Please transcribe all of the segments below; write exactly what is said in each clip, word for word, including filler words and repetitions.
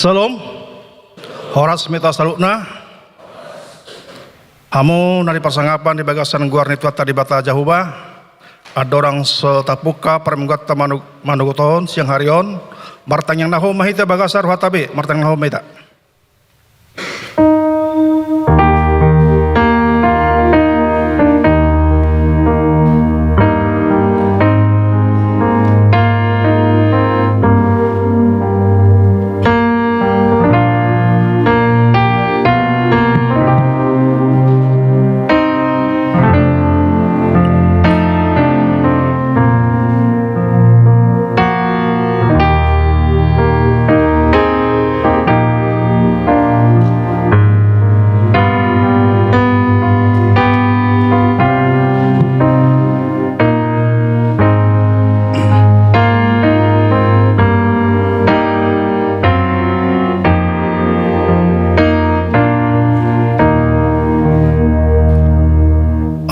Syalom. Horas ma hita saluhutna. Hamu na di parsangapan di bagasan goar ni Tuhanta Debata Jahowa, andorang so tapungka parmingguanta manu-, manogot on, siang hari on, martangiang na hot ma hita bagasan rohanta be, martangiang na hot ma hita.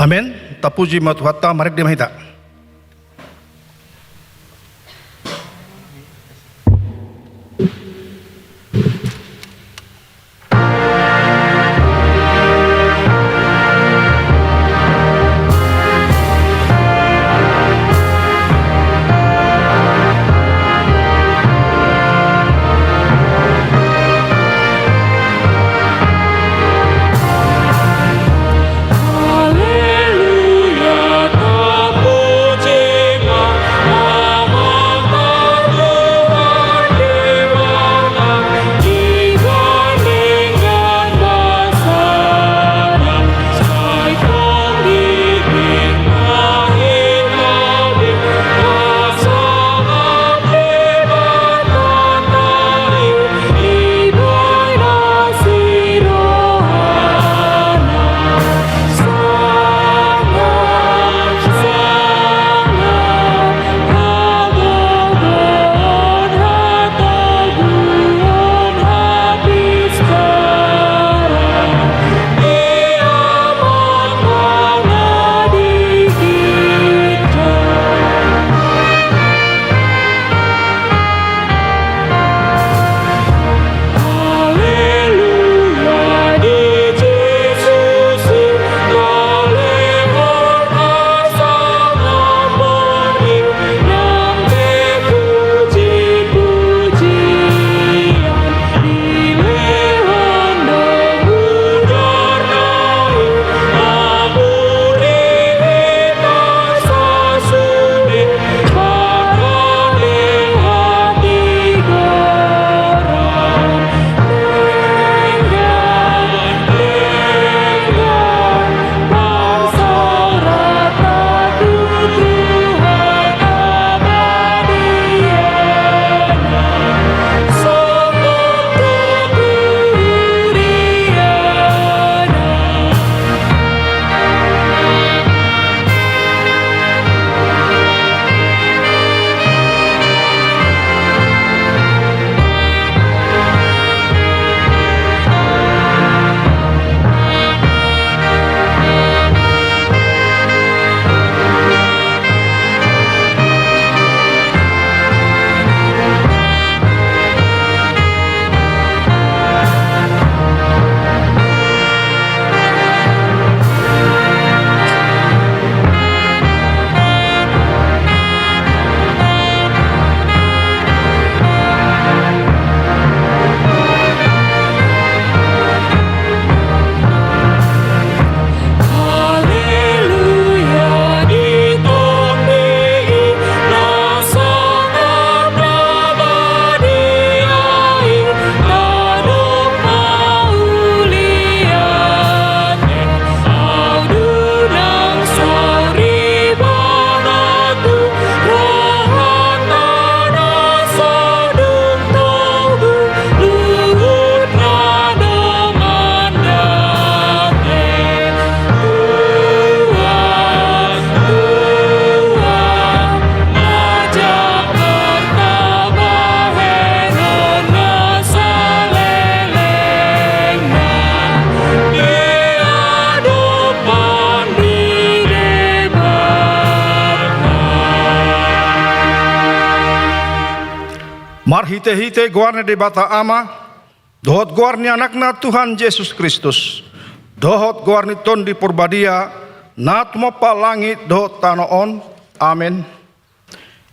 Amen. Tapuji ma Tuhanta, marende ma hita. Marhitehite goar ni Debata Ama, dohot goar ni Anakna Tuhan Jesus Kristus, dohot goar ni Tondi Porbadia, na tumompa langit dohot tano on. Amen.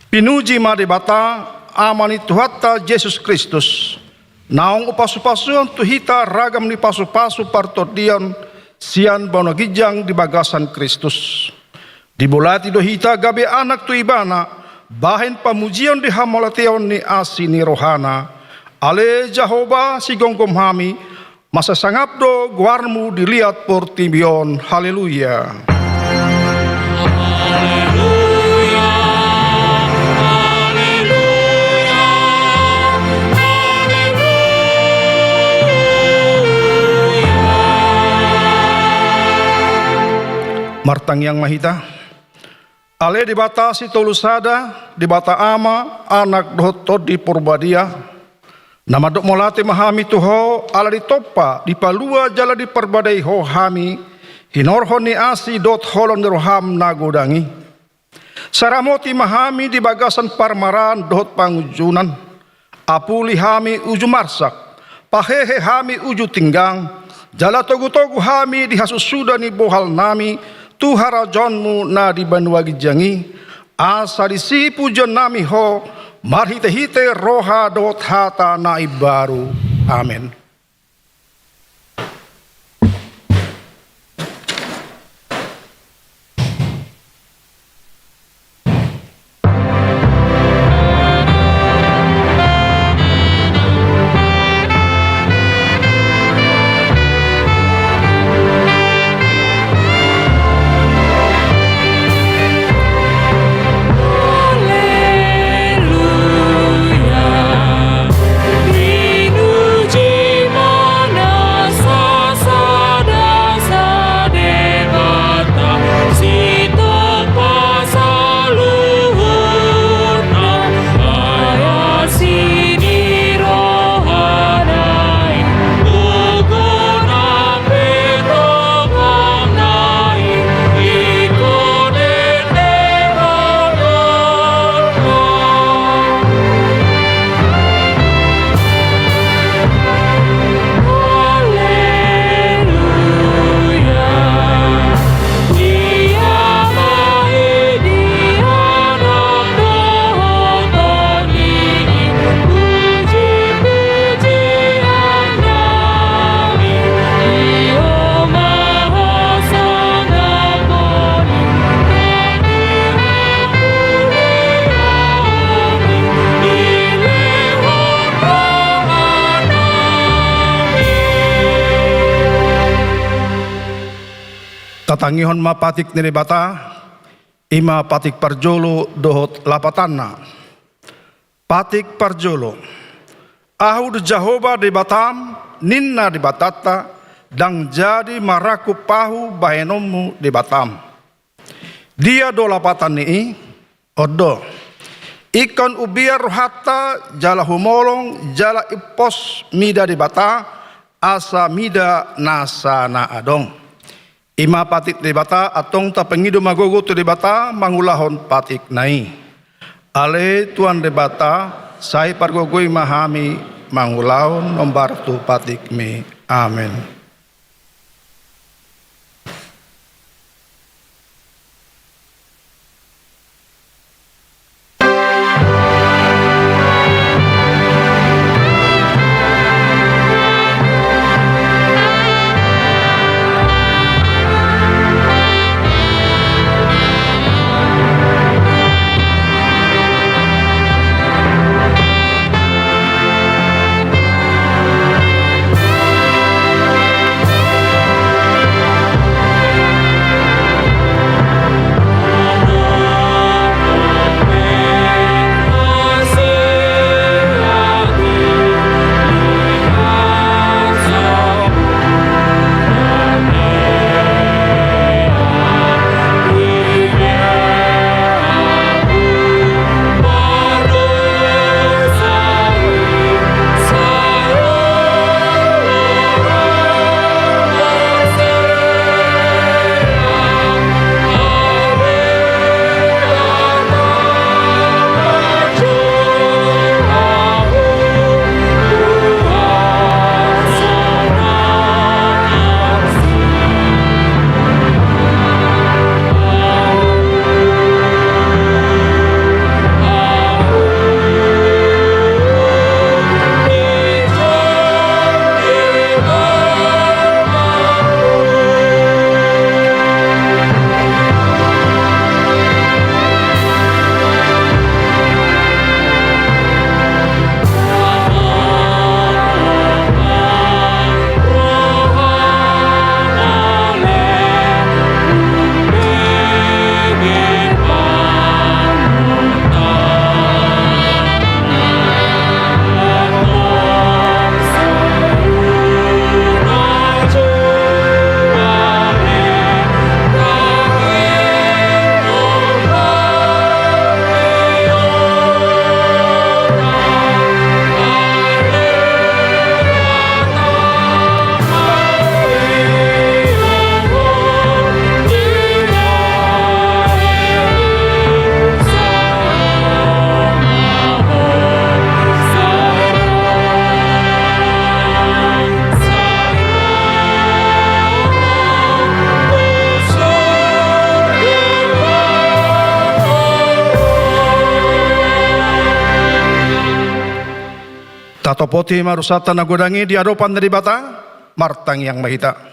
Pinuji ma Debata, Ama ni Tuhanta Jesus Kristus, naung upasu-pasuhon tu hita ragam ni pasu-pasu partondion sian banua ginjang di bagasan Kristus. Dibolati do hita gabe anak tu Ibana, bahen pamujion di hamauliateon ni asi ni rohana. Ale Jahowa, sigomgom hami, mansai sangap do goarmu di liat portibi on. Haleluya. Haleluya, haleluya, haleluya. Martangiang ma hita. Ale Debata Sitolu Sada, Debata Ama, Anak dohot Tondi Porbadia, na mandok mauliate ma hami tu Ho ala ditompa, dipalua jala diparbadai Ho hami hinorhon ni asi dohot holong ni roham na godang i. Sai ramoti ma hami di bagasan parmaraan dohot pangunjunan. Apuli hami uju marsak, pahehe hami uju tinggang, jala togu-togu hami di hasusuda ni bohalnami tu harajaonmu na di banua ginjang i, asa disi pujionnami Ho marhite-hite roha dohot hata na imbaru. Amen. Tatangihon ma patik ni Debata, i ma patik parjolo dohot lapatanna. Patik parjolo. Ahu do Jahowa Debatam, ninna Debatanta, ndang jadi marangkup ahu bahenonmu Debatam. Dia do lapatan ni i? On do. Ingkon umbiar rohanta jala humolong jala impos mida Debata, asa mida nasa na adong. I ma patik Debata, antong tapangido ma gogo tu Debata mangulahon patikna i. Ale Tuhan Debata, sai pargogoi ma hami mangulahon hombar tu patikmi. Amen. Topoti ma rusanta na godang i di adopan ni Debata, martangiang ma hita.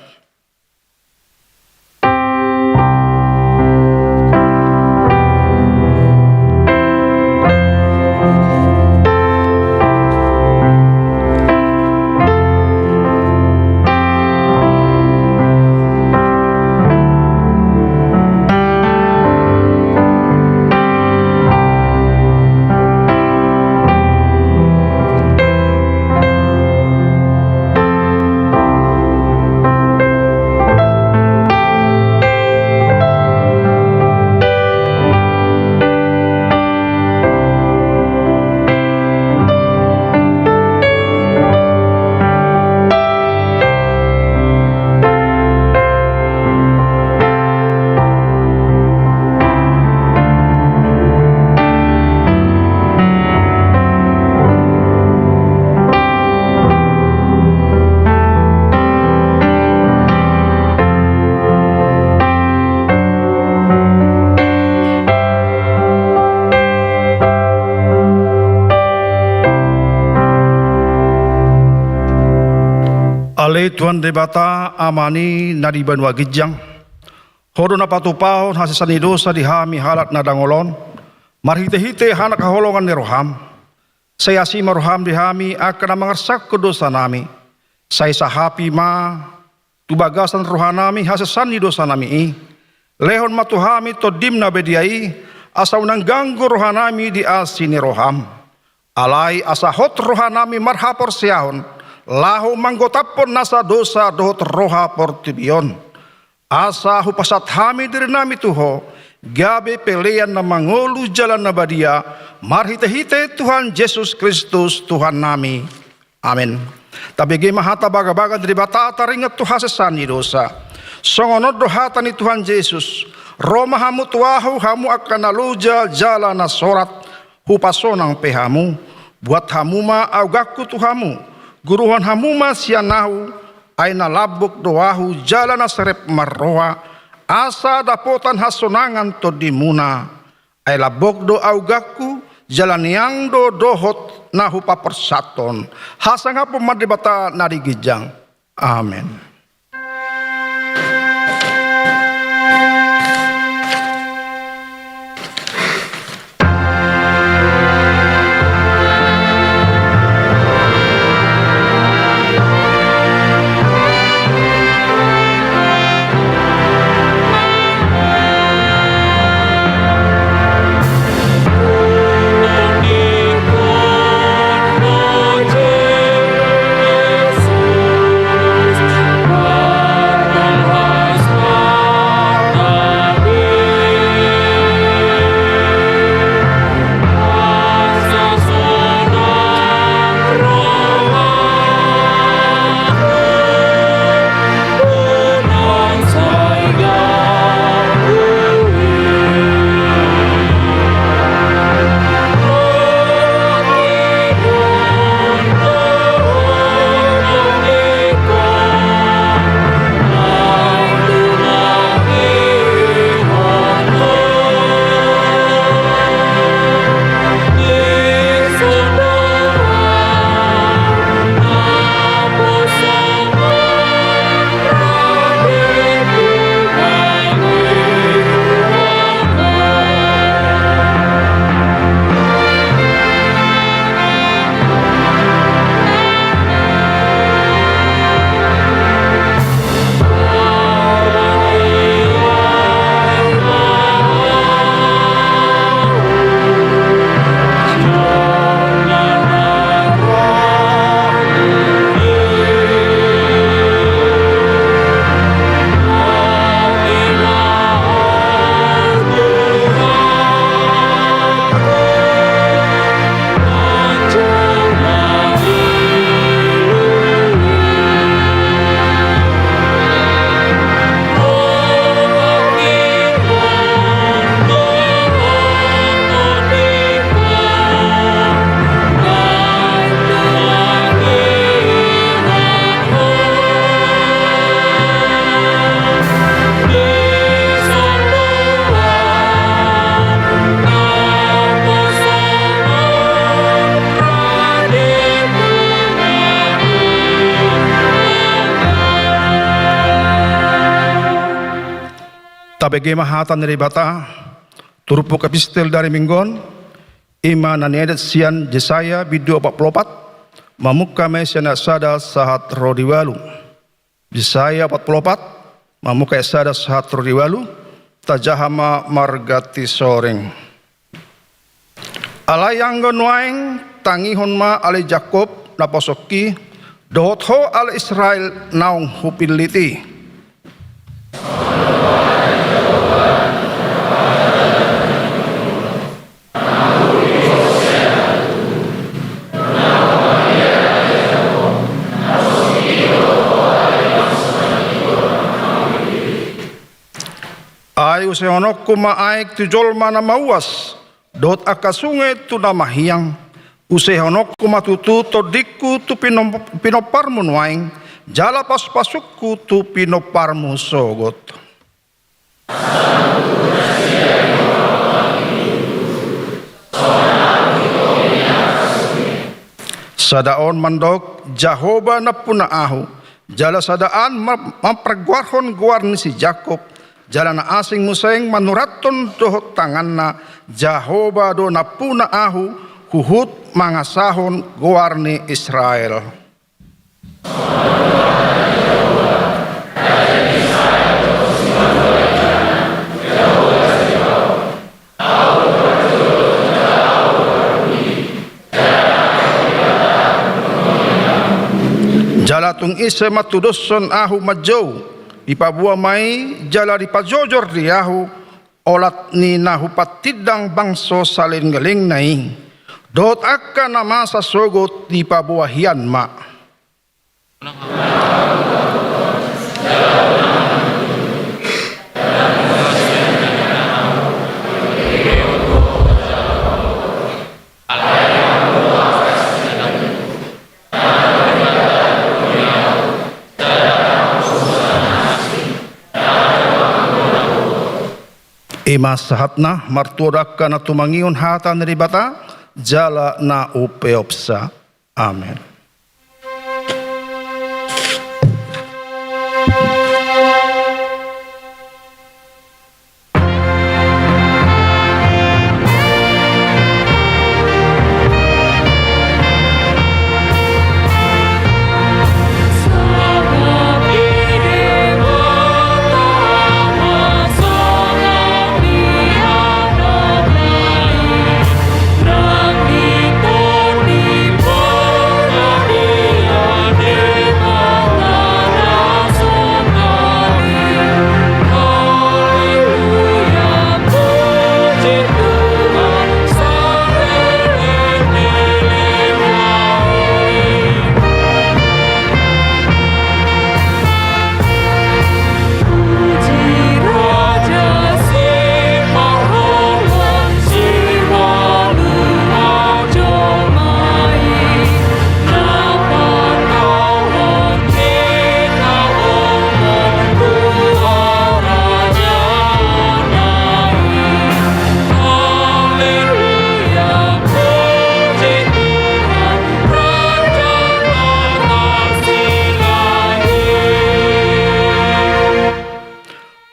Ale Tuhan Debata, Ama ni na di banua ginjang, Ho do na patupahon hasesaan ni dosa di hami halak na dangol on, marhitehite hanaholongan ni roham. Sai asi ma roham di hami angka na mangarsakhon dosanami. Sai sahapi ma tu bagasan rohanami hasesaan ni dosanami i. Lehon ma tu hami Tondim na badia i, asa unang ganggu rohanami di asi ni roham. Alai asa hot rohanami marhaporseaon, laho manggotaphon nasa dosa dohot roha portibi on. Asa hupasahat hami dirinami tu Ho, gabe pelean na mangolu jala na badia, marhitehite Tuhan Jesus Kristus Tuhannami. Amen. Tabege ma hata bagabaga ni Debata taringot tu hasesaan ni dosa. Songon on do hata ni Tuhan Jesus: Ro ma hamu tu Ahu, hamu angka na loja jala na sorat, hupasonang pe hamu. Buat hamu ma auganku tu hamu, guruhon hamu ma sian Ahu, ai na lambok do Ahu jala na serep marroha, asa dapotan hasonangan tondimuna. Ai lambok do auganku, jala niang do dohot na hupaporsathon. Hasangapon ma Debata na di ginjang. Amen. Tabege ma hata ni Debata, turpuk epistel dari minggu on, i ma na niedet sian Jesaya bindu opat pulu opat, mamungka ma i sian ayat sada sahat ro di ualu. Jesaya opat pulu opat, mamungka ayat sada sahat ro di ualu, tajaha ma marganti soring. Alai anggo nuaeng, tangihon ma ale Jakkob naposongki, dohot ho ale Israel naung hupillit i. Ai usehononku ma aek tu jolma na mauas, dohot angka sunge tu na mahiang. Usehononku ma tutu tondingku tu pinom-, pinomparmu nuaeng, jala pasupasungku tu pinomparmu sogot. Sada on mandok, Jahowa nampuna ahu, jala sada an ma-, mampargoarhon goar ni si Jakkob, jala na asing muse manurathon dohot tanganna, Jahowa do nampuna ahu, huhut mangasahon goar ni Israel. Jala tung ise matudoshon ahu manjou, dipaboa ma i jala dipajojor di ahu, olat ni na hupatindang bangso saleleng-lelengna i, dohot angka na masa sogot dipaboa hian ma. I ma sahatna, martua do angka na tumangihon hata ni Debata, jala na umpeopsa. Amen.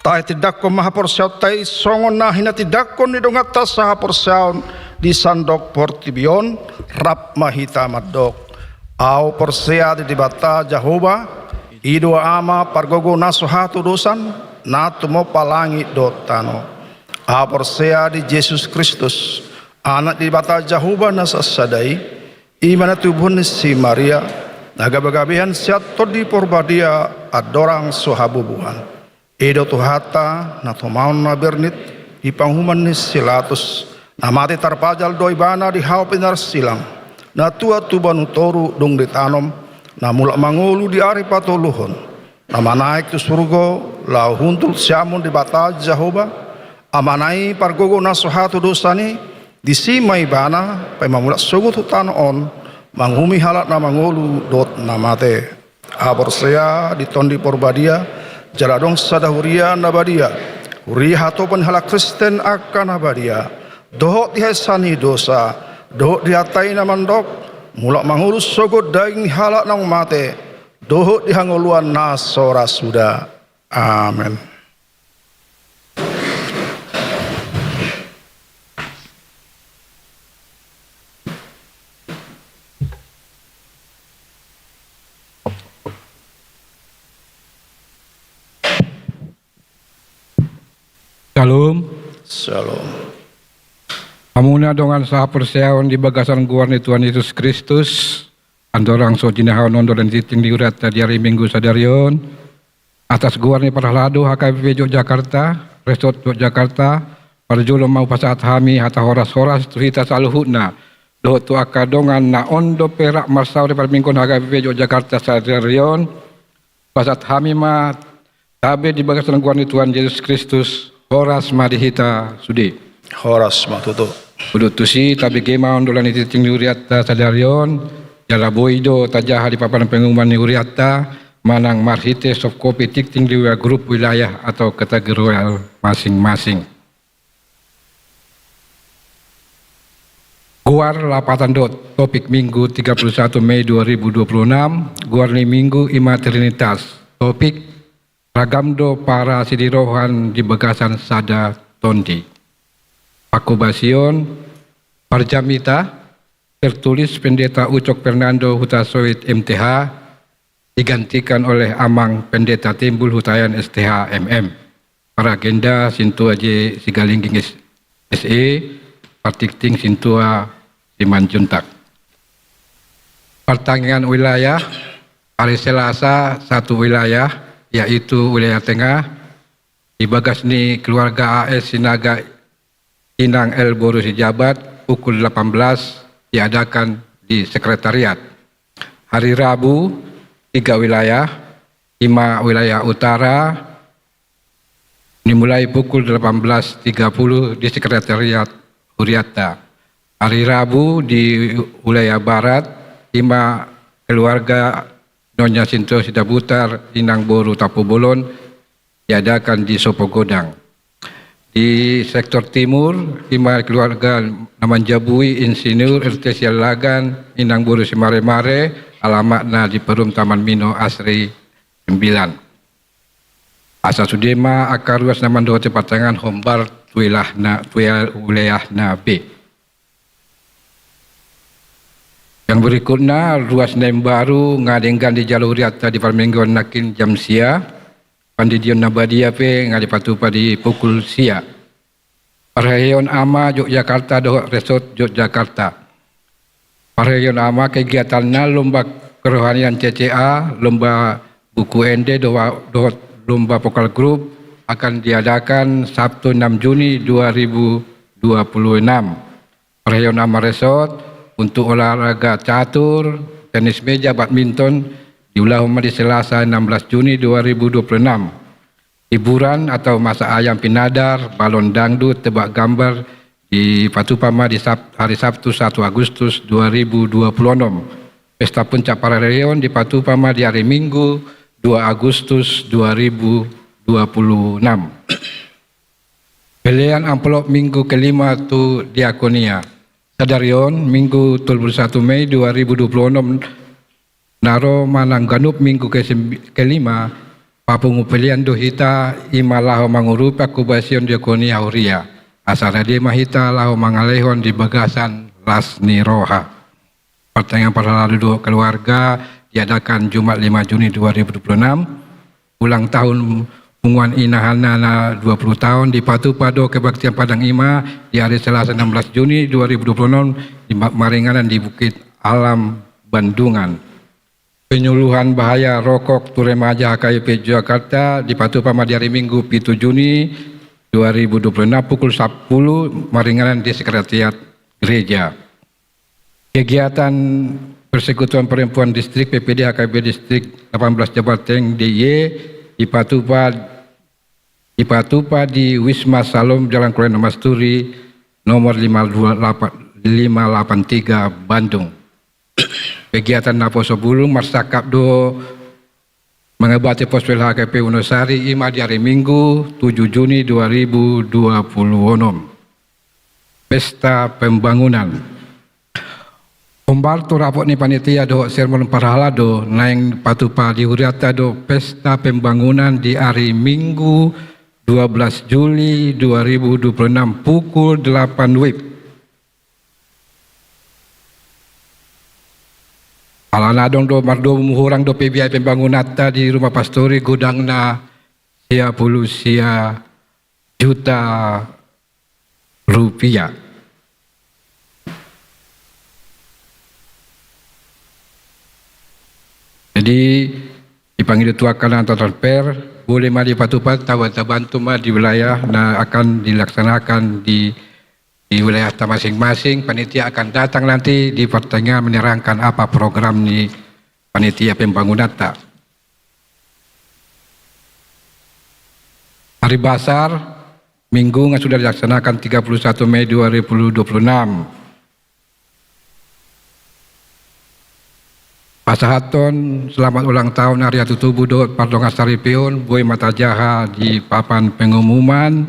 Tahe tindangkon ma haporseaonta i songon na hinatindangkon ni donganta sahaporseaon di sandok portibi on. Rap ma hita mandok: Ahu porsea di Debata Jahowa, i do Ama pargogo na so hatudosan, na tumompa langit dohot tano. Ahu porsea di Jesus Kristus, Anak ni Debata Jahowa na sasada i, i ma na tubuhon ni si Maria, na gabagabean sian Tondi Porbadia andorang so habubuhan. I do Tuhanta, na tumaon na bernit di panguhuman ni si Latus, na mate tarpajal do ibana di hau pinarsilang, na tua tu banua toru dung ditanom, na mulak mangolu di ari patoluhon, na manaek tu surgo, laho hundul sian amon Debata Jahowa, Amana i pargogo na so hatudosan i, disi ma ibana, paima mulak sogot tu tano on, manguhumi halak na mangolu dohot na mate. Ahu porsea di Tondi Porbadia, jala adong sada huria na badia, huria hatopan ni halak Kristen angka na badia, dohot di haesaan ni dosa, dohot di hata i na mandok, mulak mangolu sogot daging ni halak naung mate, dohot di hangoluan na so ra suda. Amen. Shalom. Shalom. Hamuna dongan sahaporseaon di bagasan goar ni Tuhan Yesus Kristus, andorang so jinahahon on dolan ni tingting ni hurianta di ari Minggu sadari on, atas goar ni parhalado H K B P Yogyakarta, Resort Yogyakarta, parjolo ma hupasahat hami hata horas-horas tu hita saluhutna, dohot tu angka dongan na on dope rap marsaor di parmingguon H K B P Yogyakarta sadari on. Pasahat hami ma tabe di bagasan goar ni Tuhan Yesus Kristus, horas ma di hita sude. Horas ma tutu. Udut tusi, tabege ma on dolan ni tingting ni hurianta sadari on, jala boi do tajaha di papan pengumuman ni hurianta, manang marhite soft copy tingting di grup wilayah atau kategorial masing-masing. Goar lapatan dohot topik Minggu tiga puluh satu Mei dua ribu dua puluh enam, goar ni Minggu i ma Trinitas, topik ragam do parasirohaan di bagasan sada tondi. Pangkobasion, parjamita, tertulis Pendeta Ucok Fernando Hutasoit M T H, digantikan oleh Amang Pendeta Timbul Hutayan S T H M M. Paragenda Sintua J Sigalingging S E, partingting Sintua Simanjuntak. Partangiangan wilayah, hari Selasa satu wilayah, yaitu wilayah tengah, di bagas ni keluarga A S Sinaga Inang L Boru Sijabat, pukul delapan belas diadakan di sekretariat. Hari Rabu, tiga wilayah, i ma wilayah utara, dimulai pukul delapan belas tiga puluh di sekretariat hurianta. Hari Rabu di wilayah barat, i ma keluarga Nyonya Sintua Sidabutar Inang Boru Tampubolon, diadakan di Sopogodang. Di sektor timur, i ma keluarga na manjabui Insinyur R T Siallagan Inang Boru Simaremare, alamatna di Perum Taman Mino Asri sembilan. Asa sude ma angka ruas na mandohoti partangiangan hombar tu wilayahna, tu wilayahna be. Yang berikutna, ruas na imbaru nga denggan dijalo hurianta di parmingguon nangkin jam sia, pandidion na badia pe nga dipatupa di pukul sia. Parheheon ama Yogyakarta dohot Resort Yogyakarta. Parheheon ama kegiatanna lomba kerohanian C C A, lomba buku ende doho-, dohot lomba vokal grup akan diadakan Sabtu enam Juni dua ribu dua puluh enam. Parheheon ama Resort untuk olahraga catur, tenis meja, badminton diulahon ma di Selasa enam belas Juni dua ribu dua puluh enam. Hiburan atau masak ayam pinadar, balon dangdut, tebak gambar dipatupa ma di Sab-, hari Sabtu satu Agustus dua ribu dua puluh enam. Pesta puncak parheheon dipatupa ma di hari Minggu dua Agustus dua ribu dua puluh enam. Pelean amplop Minggu kelima tu diakonia. Sadari on, Minggu tolu puluh satu Mei dua ribu dua puluh enam, na ro manang ganup Minggu ke sembi-, kelima, papungu pelean do hita, i ma laho mangurupi pangkobasion diakonia huria. Asa rade ma hita laho mangalehon di bagasan las ni roha. Partangiangan parhalado dohot keluarga diadakan Jumat lima Juni dua ribu dua puluh enam, ulang tahun punguan inahanna na dua puluh tahun, dipatupa do kebaktian padang i ma di hari Selasa enam belas Juni dua ribu dua puluh enam di ma-, maringanan di Bukit Alam Bandungan. Penyuluhan bahaya rokok tu remaja H K I P Jakarta dipatupa ma di hari Minggu pitu Juni dua ribu dua puluh enam pukul sepuluh maringanan di sekretariat gereja. Kegiatan Persekutuan Perempuan Distrik P P D H K B Distrik delapan belas Jabar Teng D I Y dipatupa, dipatupa di Wisma Salom Jalan Kolonel Masturi nomor lima dua delapan, lima delapan tiga Bandung. Kegiatan naposobulung marsangkap do mengebati Pospel H K P Wonosari i ma di hari Minggu tujuh Juni dua ribu dua puluh enam. Pesta pembangunan. Hombar tu rapot ni panitia dohot sermon parhalado naeng patupa di hurianta do pesta pembangunan di hari Minggu dua belas Juli dua ribu dua puluh enam pukul delapan W I B. Alana adong do mardomu hurang dope biaya pembangunanta di rumah pastori, godangna sia pulu sia juta rupiah. Jadi, dipangido tu angka na transfer, boleh ma dipatupa, taba-, tabantu ma di wilayah na akan dilaksanakan di, di wilayahta masing-masing. Panitia akan datang nanti di pertengahan menerangkan apa program ni panitia pembangunanta. Hari Basar, Minggu nga sudah dilaksanakan tiga puluh satu Mei dua ribu dua puluh enam. Pasahathon selamat ulang tahun ari hatutubu dohot pardongansaripeon, boi ma tajaha di papan pengumuman.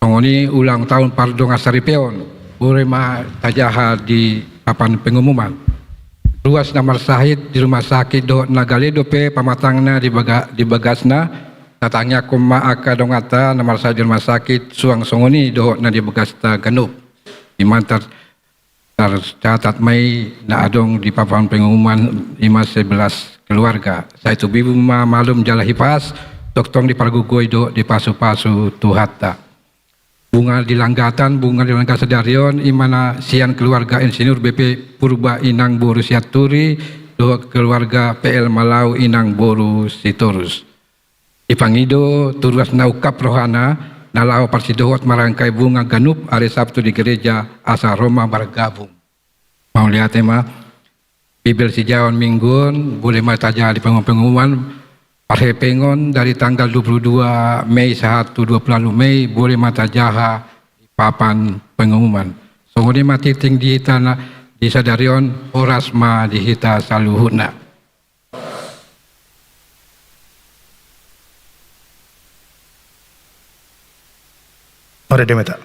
Songon i ulang tahun pardongansaripeon, boi ma tajaha di papan pengumuman. Ruas na marsahit di rumah sakit dohot na gale dope pamatangna di baga-, di bagasna, tatangiangkon ma angka donganta na marsahit di rumah sakit, suang songon i dohot na di bagasta ganup. Ima tar-, tarcatat ma i na adong di papan pengumuman, ima sebelas keluarga. Sai tubu ma malum jala hipas, tongtong dipargogoi dohot dipasu-pasu Tuhanta. Bunga di langgatan, bunga di langgat sadari on, ima na sian keluarga Insinyur B P Purba inang boru Sianturi, dohot keluarga P L Malau inang boru Sitorus. Dipangido tu ruas na ungkap rohana, na laho parsidohot marangkai bunga ganup ari Sabtu di gereja, asa ro ma margabung. Mauliate ma. Bibel sijahaon Minggu on, boi ma tajaha di papan pengumuman, parhepengon dari tanggal dua puluh dua Mei sahat tu dua puluh ualu Mei, boi ma tajaha di papan pengumuman. Songon i ma tingting di hita na di sadari on, horas ma di hita saluhutna. Marende ma hita.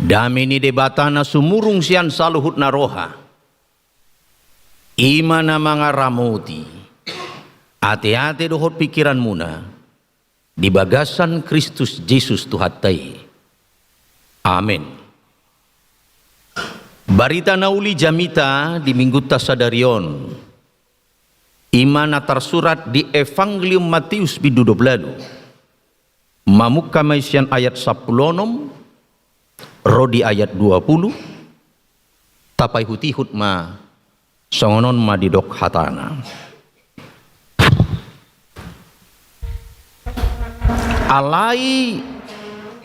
Dame ni Debata na sumurung sian saluhutna roha, i ma na mangaramoti ateate dohot pingkiranmuna di bagasan Kristus Jesus Tuhanta i. Amen. Barita na uli jamita di Minggunta sadari on, i ma na tarsurat di Evangelium Mateus bindu dua pulu ualu. Mamungka ma i sian ayat sampulu onom ro di ayat dua pulu. Tapaihutihut ma, songon on ma didok hatana. Alai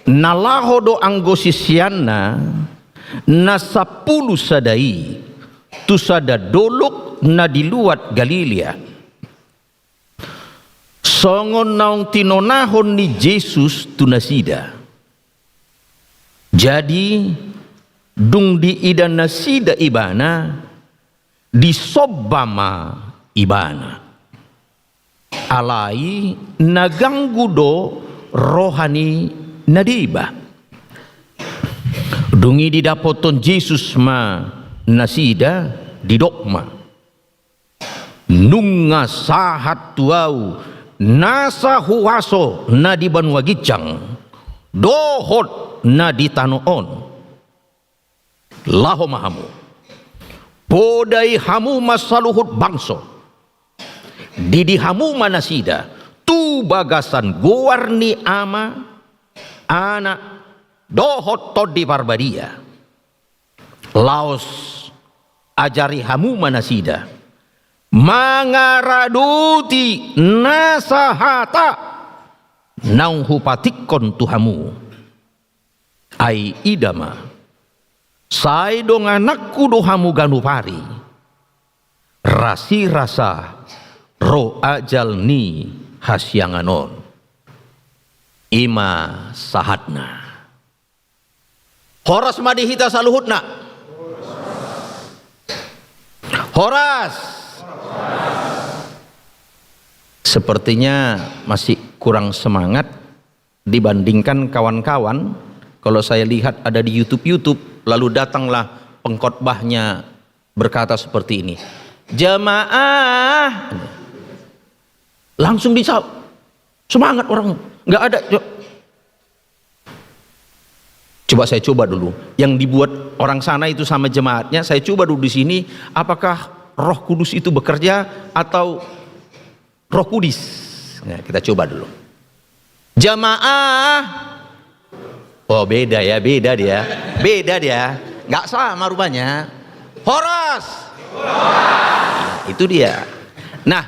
na laho do anggo siseanna na sampulu sada i tu sada dolok na di luat Galilea, songon naung tinonahon ni Jesus tu nasida. Jadi, dung diida nasida ibana, disomba ma ibana. Alai na ganggu do roha ni na deba. Dung i didapothon Jesus ma nasida, didok ma: Nunga sahat tu ahu nasa huaso na di banua ginjang dohot na di tano on. Laho ma hamu, podai hamu ma saluhut bangso, didi hamu ma nasida tu bagasan goar ni Ama, Anak, dohot Tondi Parbadia. Laos ajari hamu ma nasida mangaradoti nasa hata naung hupatikkon tu hamu. Ai ida ma, sai dongananku do hamu ganup ari, rasirasa ro ajal ni hasiangan on. I ma sahatna. Horas ma di hita saluhutna. Horas. Sepertinya masih kurang semangat dibandingkan kawan-kawan. Kalau saya lihat ada di YouTube-YouTube, lalu datanglah pengkhotbahnya berkata seperti ini, "Jemaah," langsung bisa semangat orang. Nggak ada, co-, coba saya coba dulu. Yang dibuat orang sana itu sama jemaatnya, saya coba dulu di sini, apakah Roh Kudus itu bekerja atau Roh Kudis. Nah, kita coba dulu. Jamaah. Oh, beda ya, beda dia. Beda dia. Nggak sama rupanya. Horas. Nah, itu dia. Nah,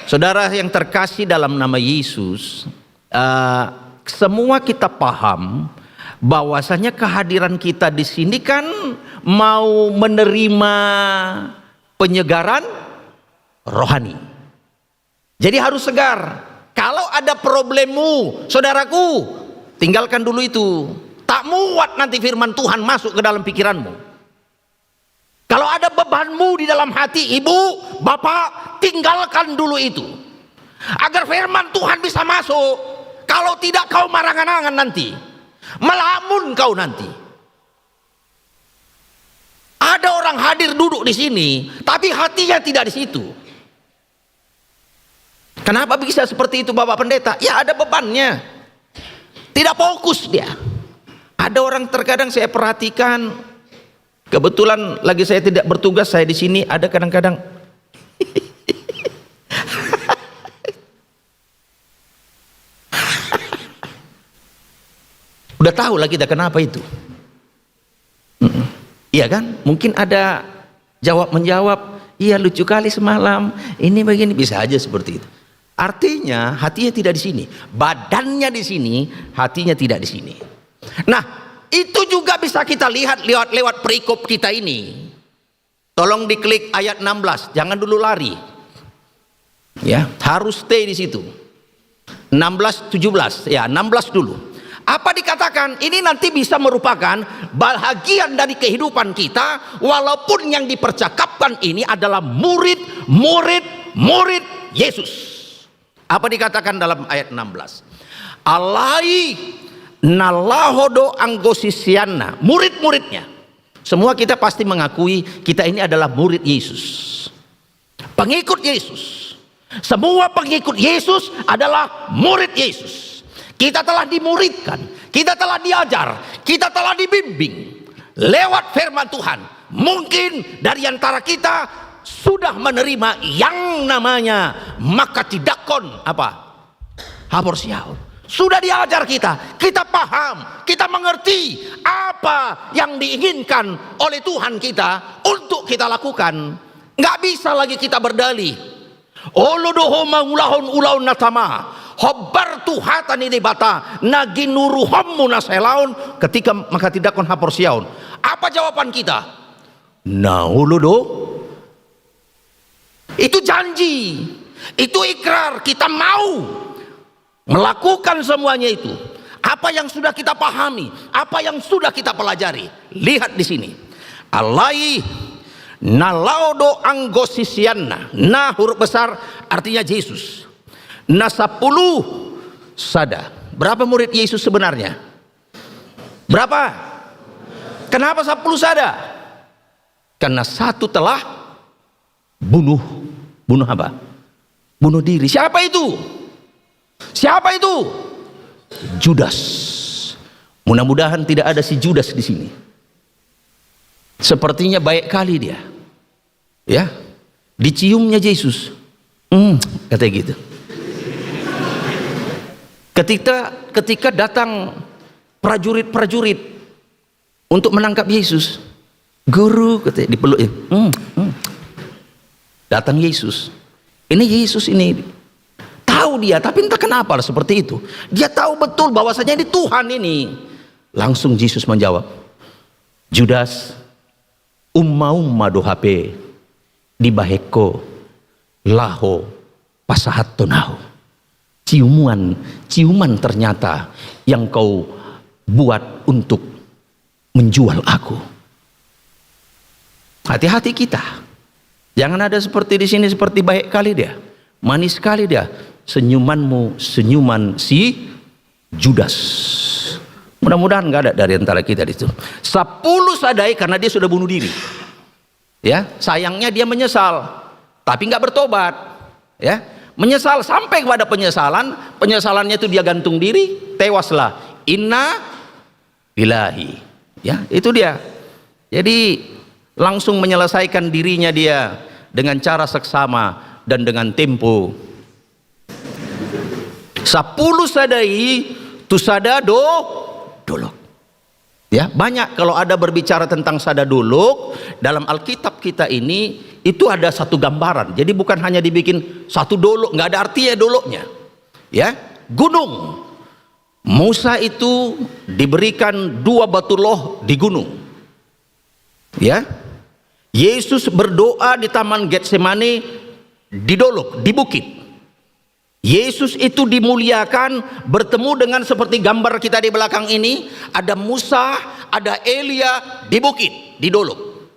saudara yang terkasih dalam nama Yesus, eh, semua kita paham bahwasanya kehadiran kita di sini kan mau menerima penyegaran rohani. Jadi harus segar. Kalau ada problemmu, saudaraku, tinggalkan dulu itu. Tak muat nanti firman Tuhan masuk ke dalam pikiranmu. Kalau ada bebanmu di dalam hati, ibu, bapak, tinggalkan dulu itu. Agar firman Tuhan bisa masuk. Kalau tidak, kau marangan-angan nanti. Melamun kau nanti. Ada orang hadir duduk di sini, tapi hatinya tidak di situ. Kenapa bisa seperti itu, Bapak Pendeta? Ya, ada bebannya. Tidak fokus dia. Ada orang terkadang saya perhatikan, kebetulan lagi saya tidak bertugas, saya di sini, ada kadang-kadang. Udah tahu lah kita kenapa itu. Mm-mm. Iya kan? Mungkin ada jawab menjawab, "Iya, lucu kali semalam. Ini begini," bisa aja seperti itu. Artinya, hatinya tidak di sini. Badannya di sini, hatinya tidak di sini. Nah, itu juga bisa kita lihat lewat, lewat perikop kita ini. Tolong diklik ayat enam belas, jangan dulu lari. Ya, harus stay di situ. Enam belas, tujuh belas, ya, enam belas dulu. Apa dikatakan? Ini nanti bisa merupakan bahagian dari kehidupan kita, walaupun yang dipercakapkan ini adalah murid, murid, murid Yesus. Apa dikatakan dalam ayat enam belas? Alai na laho do anggo siseanna, murid-muridnya. Semua kita pasti mengakui kita ini adalah murid Yesus. Pengikut Yesus. Semua pengikut Yesus adalah murid Yesus. Kita telah dimuridkan, kita telah diajar, kita telah dibimbing lewat firman Tuhan. Mungkin dari antara kita sudah menerima yang namanya mangkatindangkon apa? Haporseaon. Sudah diajar kita, kita paham, kita mengerti apa yang diinginkan oleh Tuhan kita untuk kita lakukan. Nggak bisa lagi kita berdalih. Olo do ho mangulahon ulaon na tama, hombar tu hata ni Debata na ginuruhonmu na saelaon ketika mangkatindangkon haporseaon. Apa jawaban kita? Na olo do. Itu janji, itu ikrar, kita mau melakukan semuanya itu. Apa yang sudah kita pahami, apa yang sudah kita pelajari. Lihat di sini. Alai na laho do anggo siseanna, na huruf besar artinya Jesus. Na sampulu sada. Berapa murid Yesus sebenarnya? Berapa? Kenapa sampulu sada? Karena satu telah bunuh. Bunuh apa? Bunuh diri. Siapa itu? Siapa itu? Judas. Mudah-mudahan tidak ada si Judas di sini. Sepertinya baik kali dia. Ya. Diciumnya Yesus. Hmm, katanya gitu. Ketika ketika datang prajurit-prajurit untuk menangkap Yesus, "Guru," katanya, dipeluk ya. Hmm, hmm. Datang Yesus. Ini Yesus ini. Tahu dia, tapi entah kenapa seperti itu. Dia tahu betul bahwasanya ini Tuhan ini. Langsung Yesus menjawab, "Judas, umma-umma do hape dibahen ho laho pasahathon Ahu. Ciuman, ciuman ternyata yang kau buat untuk menjual Aku." Hati-hati kita. Jangan ada seperti di sini, seperti baik kali dia. Manis kali dia. Senyumanmu, senyuman si Judas. Mudah-mudahan nggak ada dari antara kita di situ. Sampulu sada i karena dia sudah bunuh diri. Ya, sayangnya dia menyesal, tapi nggak bertobat. Ya, menyesal sampai kepada penyesalan, penyesalannya itu dia gantung diri, tewaslah. Inna lillahi. Ya, itu dia. Jadi langsung menyelesaikan dirinya dia dengan cara seksama dan dengan tempo. Sampulu sada i tu sada do, dolok. Ya, banyak kalau ada berbicara tentang sada dolok, dalam Alkitab kita ini, itu ada satu gambaran. Jadi bukan hanya dibikin satu dolok, nggak ada artinya doloknya. Ya, gunung. Musa itu diberikan dua batu loh di gunung. Ya. Yesus berdoa di Taman Getsemane di dolok, di bukit. Yesus itu dimuliakan, bertemu dengan seperti gambar kita di belakang ini, ada Musa, ada Elia di bukit, di dolok.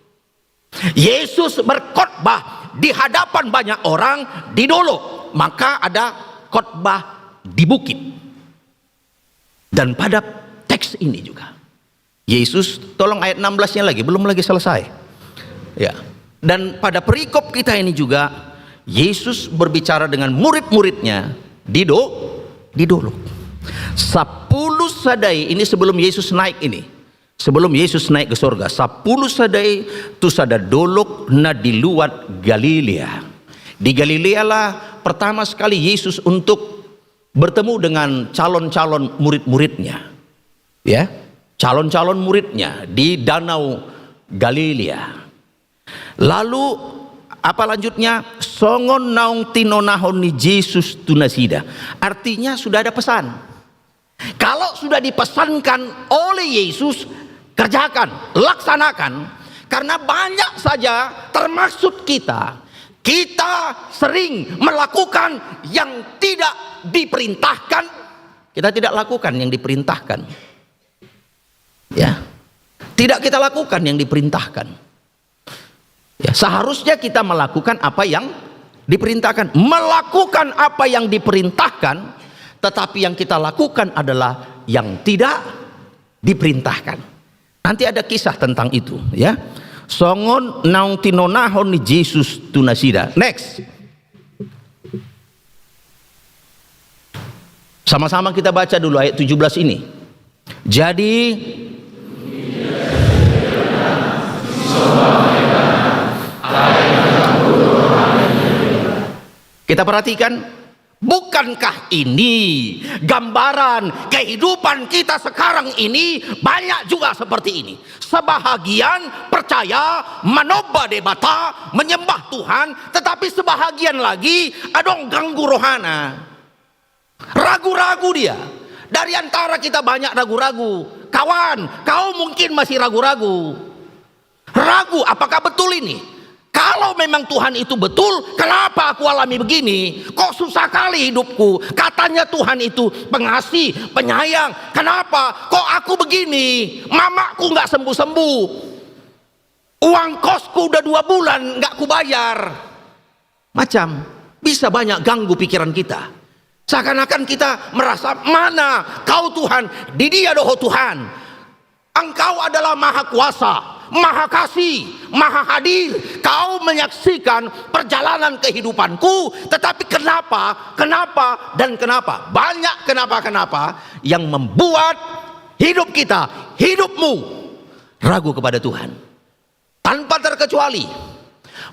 Yesus berkhotbah di hadapan banyak orang di dolok, maka ada khotbah di bukit. Dan pada teks ini juga, Yesus, tolong ayat enam belasnya lagi, belum lagi selesai. Ya. Dan pada perikop kita ini juga, Yesus berbicara dengan murid-muridnya di do, di dolok. Sampulu sada i ini sebelum Yesus naik ini. Sebelum Yesus naik ke surga, sampulu sada i tu sada dolok na di luat Galilea. Di Galilea lah pertama sekali Yesus untuk bertemu dengan calon-calon murid-muridnya. Ya, calon-calon muridnya di Danau Galilea. Lalu apa lanjutnya? Songon naung tinonahon ni Jesus tu nasida. Artinya sudah ada pesan. Kalau sudah dipesankan oleh Yesus, kerjakan, laksanakan. Karena banyak saja termasuk kita, kita sering melakukan yang tidak diperintahkan. Kita tidak lakukan yang diperintahkan. Ya. Tidak kita lakukan yang diperintahkan. Ya, seharusnya kita melakukan apa yang diperintahkan. Melakukan apa yang diperintahkan, tetapi yang kita lakukan adalah yang tidak diperintahkan. Nanti ada kisah tentang itu, ya. Songon naung tinonahon ni Jesus tu nasida. Next. Sama-sama kita baca dulu ayat tujuh belas ini. Jadi, kita perhatikan, bukankah ini gambaran kehidupan kita sekarang ini banyak juga seperti ini? Sebahagian percaya, menomba Debata, menyembah Tuhan, tetapi sebahagian lagi adong ganggu rohana. Ragu-ragu dia. Dari antara kita banyak ragu-ragu. Kawan, kau mungkin masih ragu-ragu. Ragu, apakah betul ini? Kalau memang Tuhan itu betul, kenapa aku alami begini? Kok susah kali hidupku? Katanya Tuhan itu pengasih, penyayang. Kenapa? Kok aku begini? Mamakku nggak sembuh-sembuh. Uang kosku udah dua bulan nggak kubayar. Macam, bisa banyak ganggu pikiran kita. Seakan-akan kita merasa, "Mana Kau, Tuhan? Di dia do Ho, Tuhan. Engkau adalah Maha Kuasa, Maha Kasih, Maha Hadir. Kau menyaksikan perjalanan kehidupanku, tetapi kenapa, kenapa, dan kenapa?" Banyak kenapa-kenapa yang membuat hidup kita, hidupmu, ragu kepada Tuhan. Tanpa terkecuali,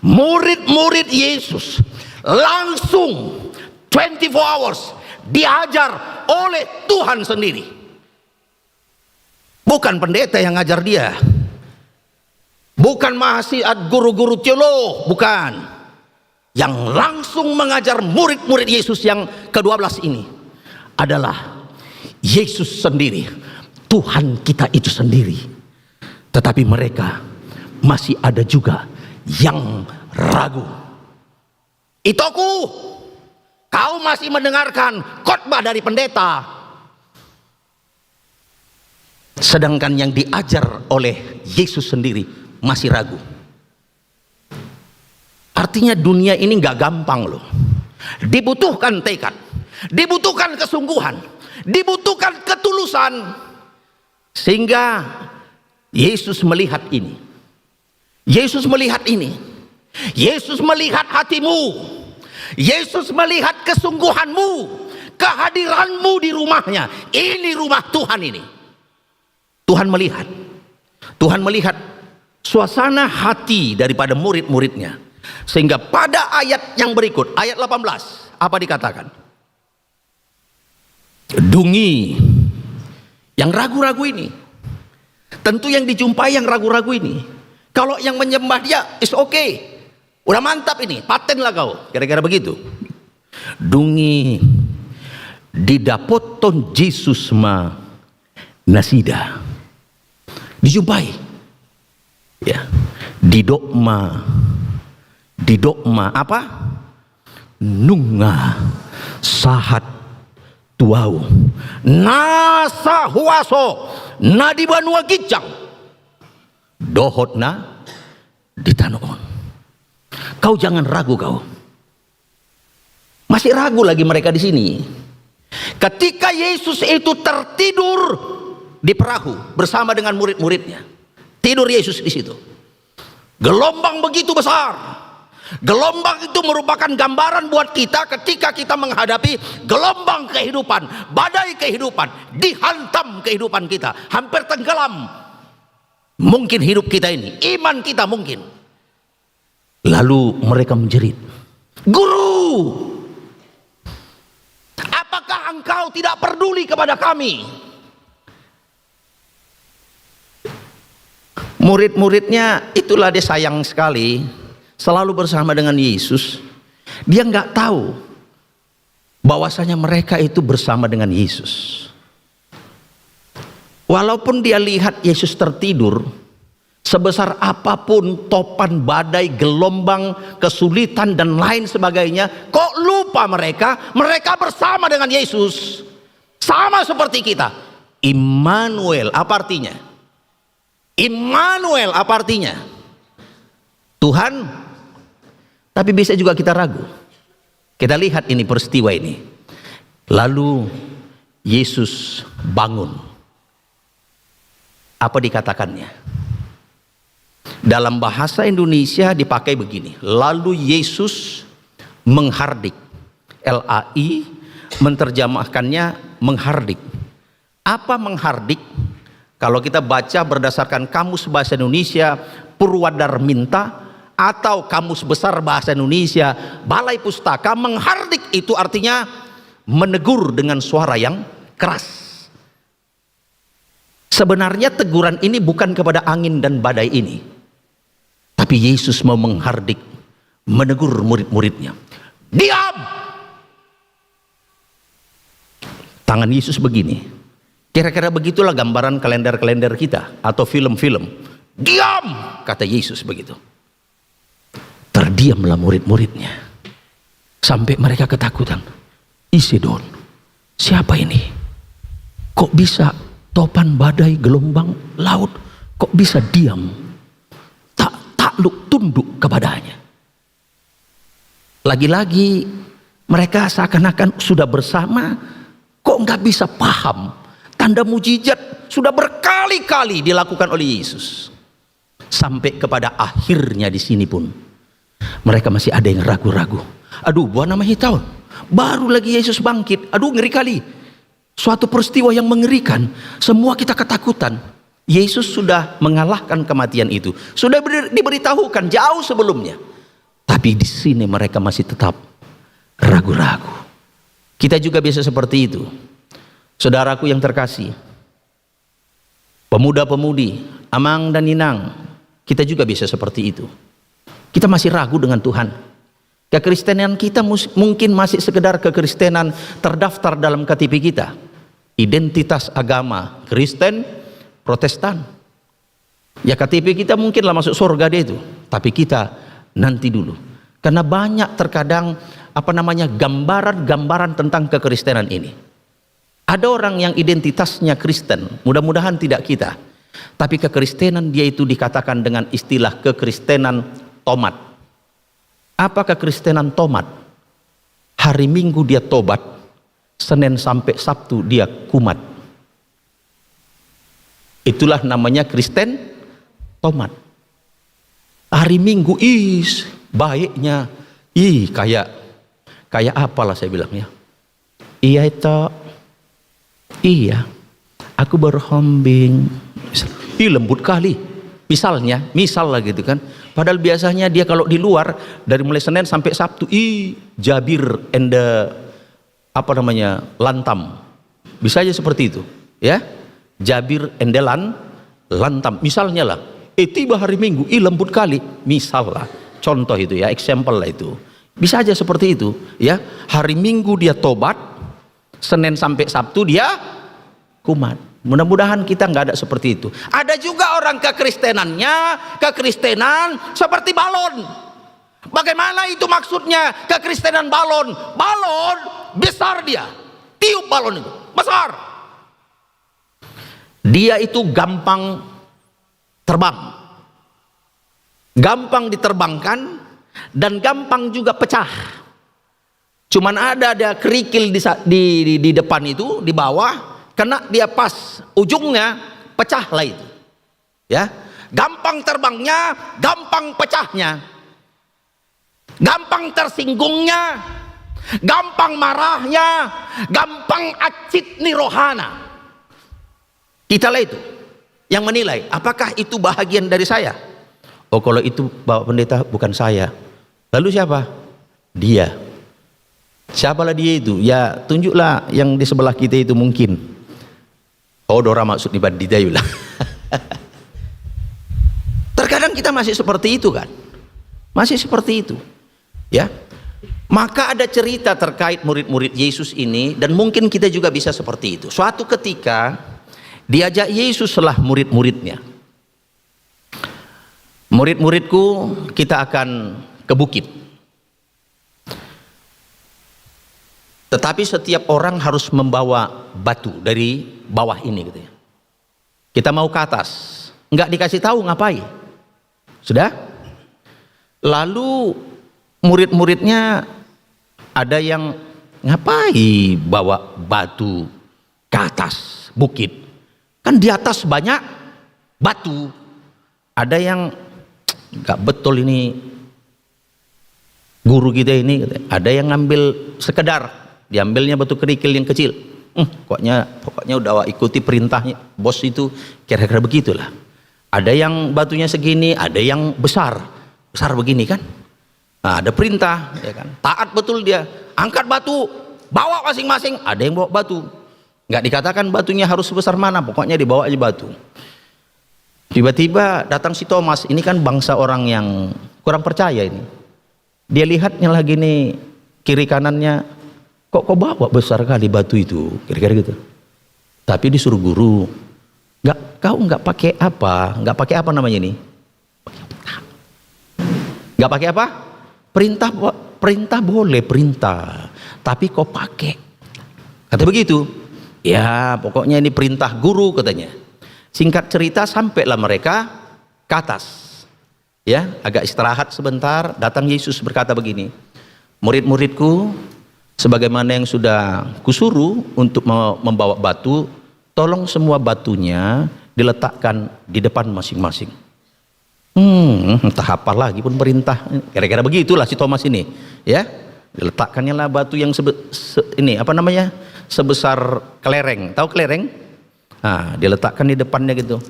murid-murid Yesus langsung twenty-four hours diajar oleh Tuhan sendiri. Bukan pendeta yang ngajar dia. Bukan mahasiswa, guru-guru teolog, bukan. Yang langsung mengajar murid-murid Yesus yang kedua belas ini adalah Yesus sendiri, Tuhan kita itu sendiri. Tetapi mereka masih ada juga yang ragu. Itoku, kau masih mendengarkan khotbah dari pendeta, sedangkan yang diajar oleh Yesus sendiri masih ragu. Artinya, dunia ini nggak gampang, loh. Dibutuhkan tekad, dibutuhkan kesungguhan, dibutuhkan ketulusan. Sehingga Yesus melihat ini. Yesus melihat ini. Yesus melihat hatimu. Yesus melihat kesungguhanmu, kehadiranmu di rumahnya. Ini rumah Tuhan ini. Tuhan melihat. Tuhan melihat suasana hati daripada murid-muridnya. Sehingga pada ayat yang berikut, ayat delapan belas, apa dikatakan? Dungi yang ragu-ragu ini. Tentu yang dijumpai yang ragu-ragu ini. Kalau yang menyembah dia, is okay. Udah mantap ini, paten lah kau. Kira-kira begitu. Dungi didapothon Jesus ma nasida. Dijumpai. Ya. Didok ma, didok ma apa? Nunga sahat tu ahu nasa huaso na di banua ginjang dohot na di tano on. Kau jangan ragu kau. Masih ragu lagi mereka di sini. Ketika Yesus itu tertidur di perahu bersama dengan murid-muridnya. Tidur Yesus di situ. Gelombang begitu besar. Gelombang itu merupakan gambaran buat kita ketika kita menghadapi gelombang kehidupan, badai kehidupan, dihantam kehidupan kita, hampir tenggelam. Mungkin hidup kita ini, iman kita mungkin. Lalu mereka menjerit, "Guru, apakah Engkau tidak peduli kepada kami?" Murid-muridnya itulah, dia sayang sekali, selalu bersama dengan Yesus. Dia nggak tahu bahwasanya mereka itu bersama dengan Yesus. Walaupun dia lihat Yesus tertidur, sebesar apapun topan, badai, gelombang, kesulitan, dan lain sebagainya, kok lupa mereka, mereka bersama dengan Yesus. Sama seperti kita. Immanuel, apa artinya? Immanuel, apa artinya? Tuhan, tapi bisa juga kita ragu. Kita lihat ini peristiwa ini. Lalu Yesus bangun. Apa dikatakannya? Dalam bahasa Indonesia dipakai begini, "Lalu Yesus menghardik." L A I menerjemahkannya menghardik. Apa menghardik? Kalau kita baca berdasarkan Kamus Bahasa Indonesia Purwadarminta atau Kamus Besar Bahasa Indonesia Balai Pustaka, menghardik itu artinya menegur dengan suara yang keras. Sebenarnya teguran ini bukan kepada angin dan badai ini. Tapi Yesus mau menghardik, menegur murid-muridnya. "Diam!" Tangan Yesus begini. Kira-kira begitulah gambaran kalender-kalender kita atau film-film. "Diam!" kata Yesus begitu. Terdiamlah murid-muridnya. Sampai mereka ketakutan. "Ise do on? Siapa ini? Kok bisa topan, badai, gelombang, laut, kok bisa diam? Tak takluk, tunduk kepadanya." Lagi-lagi mereka seakan-akan sudah bersama, kok nggak bisa paham. Tanda mujizat sudah berkali-kali dilakukan oleh Yesus. Sampai kepada akhirnya di sini pun mereka masih ada yang ragu-ragu. "Aduh, boha nama hita on? Baru lagi Yesus bangkit. Aduh, ngeri kali." Suatu peristiwa yang mengerikan. Semua kita ketakutan. Yesus sudah mengalahkan kematian itu. Sudah ber-, diberitahukan jauh sebelumnya. Tapi di sini mereka masih tetap ragu-ragu. Kita juga bisa seperti itu. Saudaraku yang terkasih, pemuda-pemudi, amang dan inang, kita juga bisa seperti itu. Kita masih ragu dengan Tuhan. Kekristenan kita mus-, mungkin masih sekedar kekristenan terdaftar dalam K T P kita. Identitas agama Kristen, Protestan. Ya, K T P kita mungkinlah masuk surga deh itu. Tapi kita nanti dulu. Karena banyak terkadang, apa namanya, gambaran-gambaran tentang kekristenan ini. Ada orang yang identitasnya Kristen, mudah-mudahan tidak kita. Tapi kekristenan dia itu dikatakan dengan istilah kekristenan tomat. Apa kekristenan tomat? Hari Minggu dia tobat, Senin sampai Sabtu dia kumat. Itulah namanya Kristen tomat. Hari Minggu, is, baiknya, ih, kayak, kayak apalah saya bilang ya. Iya itu. Iya. Aku berhombing. Misal, ih, lembut kali. Misalnya, misal lah gitu kan. Padahal biasanya dia kalau di luar, dari mulai Senin sampai Sabtu, ih, jabir ende, apa namanya, lantam. Bisa aja seperti itu, ya. Jabir ende lan-, lantam. Misalnya lah, eh, tiba hari Minggu, ih, lembut kali. Misal lah, contoh itu ya, example lah itu. Bisa aja seperti itu, ya. Hari Minggu dia tobat, Senin sampai Sabtu dia kumat. Mudah-mudahan kita nggak ada seperti itu. Ada juga orang kekristenannya, kekristenan seperti balon. Bagaimana itu maksudnya kekristenan balon? Balon besar dia. Tiup balon itu, besar. Dia itu gampang terbang. Gampang diterbangkan dan gampang juga pecah. Cuman ada, ada kerikil di sa-, di, di, di depan itu, di bawah, kena dia pas ujungnya, pecah lah itu. Ya, gampang terbangnya, gampang pecahnya. Gampang tersinggungnya, gampang marahnya, gampang acit ni rohana. Kitalah itu yang menilai, apakah itu bahagian dari saya? Oh, kalau itu, Bapak Pendeta, bukan saya. Lalu siapa? Dia. Siapalah dia itu? Ya, tunjuklah yang di sebelah kita itu mungkin. Oh, dora maksud ni pandita, iulah. Terkadang kita masih seperti itu, kan? Masih seperti itu. Ya. Maka ada cerita terkait murid-murid Yesus ini, dan mungkin kita juga bisa seperti itu. Suatu ketika, diajak Yesuslah murid-muridnya. "Murid-muridku, kita akan ke bukit. Tetapi setiap orang harus membawa batu dari bawah ini," katanya. "Kita mau ke atas." Nggak dikasih tahu ngapai. Sudah? Lalu murid-muridnya ada yang, "Ngapai bawa batu ke atas bukit? Kan di atas banyak batu." Ada yang, "Nggak betul ini guru kita ini," katanya. Ada yang ngambil sekedar, diambilnya batu kerikil yang kecil. Hmm, pokoknya, pokoknya udah ikuti perintahnya bos itu, kira-kira begitulah. Ada yang batunya segini, ada yang besar, besar begini kan. Nah, ada perintah, ya kan. Taat betul dia. Angkat batu, bawa masing-masing. Ada yang bawa batu. Nggak dikatakan batunya harus sebesar mana, pokoknya dibawa aja batu. Tiba-tiba datang si Thomas, ini kan bangsa orang yang kurang percaya ini. Dia lihatnya lagi nih, kiri kanannya, "Kok kau bawa besar kali batu itu?" Kira-kira gitu. Tapi disuruh guru, "Nggak, kau nggak pakai apa? Nggak pakai apa namanya ini?" Nggak pakai apa? Perintah, perintah boleh perintah, tapi kau pakai. Kata begitu. Ya, pokoknya ini perintah guru, katanya. Singkat cerita, sampailah mereka ke atas. Ya, agak istirahat sebentar, datang Yesus berkata begini, "Murid-muridku, sebagaimana yang sudah kusuruh untuk me-, membawa batu, tolong semua batunya diletakkan di depan masing-masing." Hmm, entah apa lagi pun perintah. Kira-kira begitulah si Thomas ini, ya. Diletakkannya lah batu yang sebe-, se-, ini, apa namanya, sebesar kelereng. Tahu kelereng? Nah, diletakkan di depannya gitu.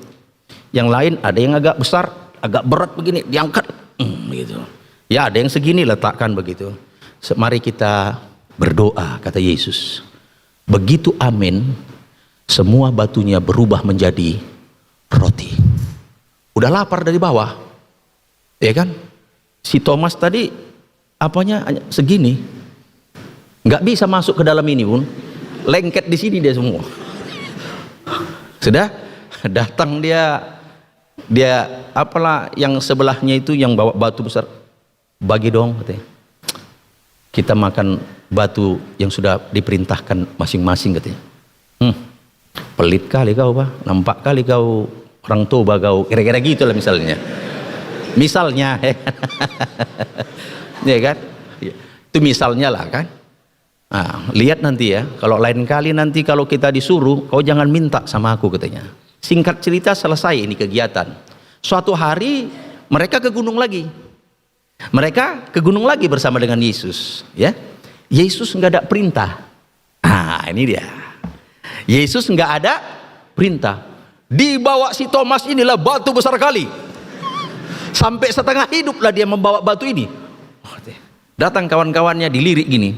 Yang lain ada yang agak besar, agak berat begini, diangkat, hmm, gitu. Ya, ada yang segini, letakkan begitu. Se-, mari kita berdoa, kata Yesus. Begitu amin, semua batunya berubah menjadi roti. Udah lapar dari bawah, ya kan? Si Thomas tadi apanya hanya segini, nggak bisa masuk ke dalam ini pun, lengket di sini dia semua. Sudah datang dia, dia apalah yang sebelahnya itu yang bawa batu besar, "Bagi dong," katanya. "Kita makan batu yang sudah diperintahkan masing-masing," katanya. "Hmm, pelit kali kau, bah. Nampak kali kau orang Toba kau." Kira-kira gitu lah misalnya. Misalnya, ya kan? Ya kan? Itu misalnya lah kan. Nah, lihat nanti ya, kalau lain kali nanti kalau kita disuruh, "Kau jangan minta sama aku," katanya. Singkat cerita, selesai ini kegiatan. Suatu hari mereka ke gunung lagi. Mereka ke gunung lagi bersama dengan Yesus, ya. Yesus nggak ada perintah. Nah, ini dia. Yesus nggak ada perintah. Dibawa si Thomas inilah batu besar kali. Sampai setengah hidup lah dia membawa batu ini. Datang kawan-kawannya, dilirik gini.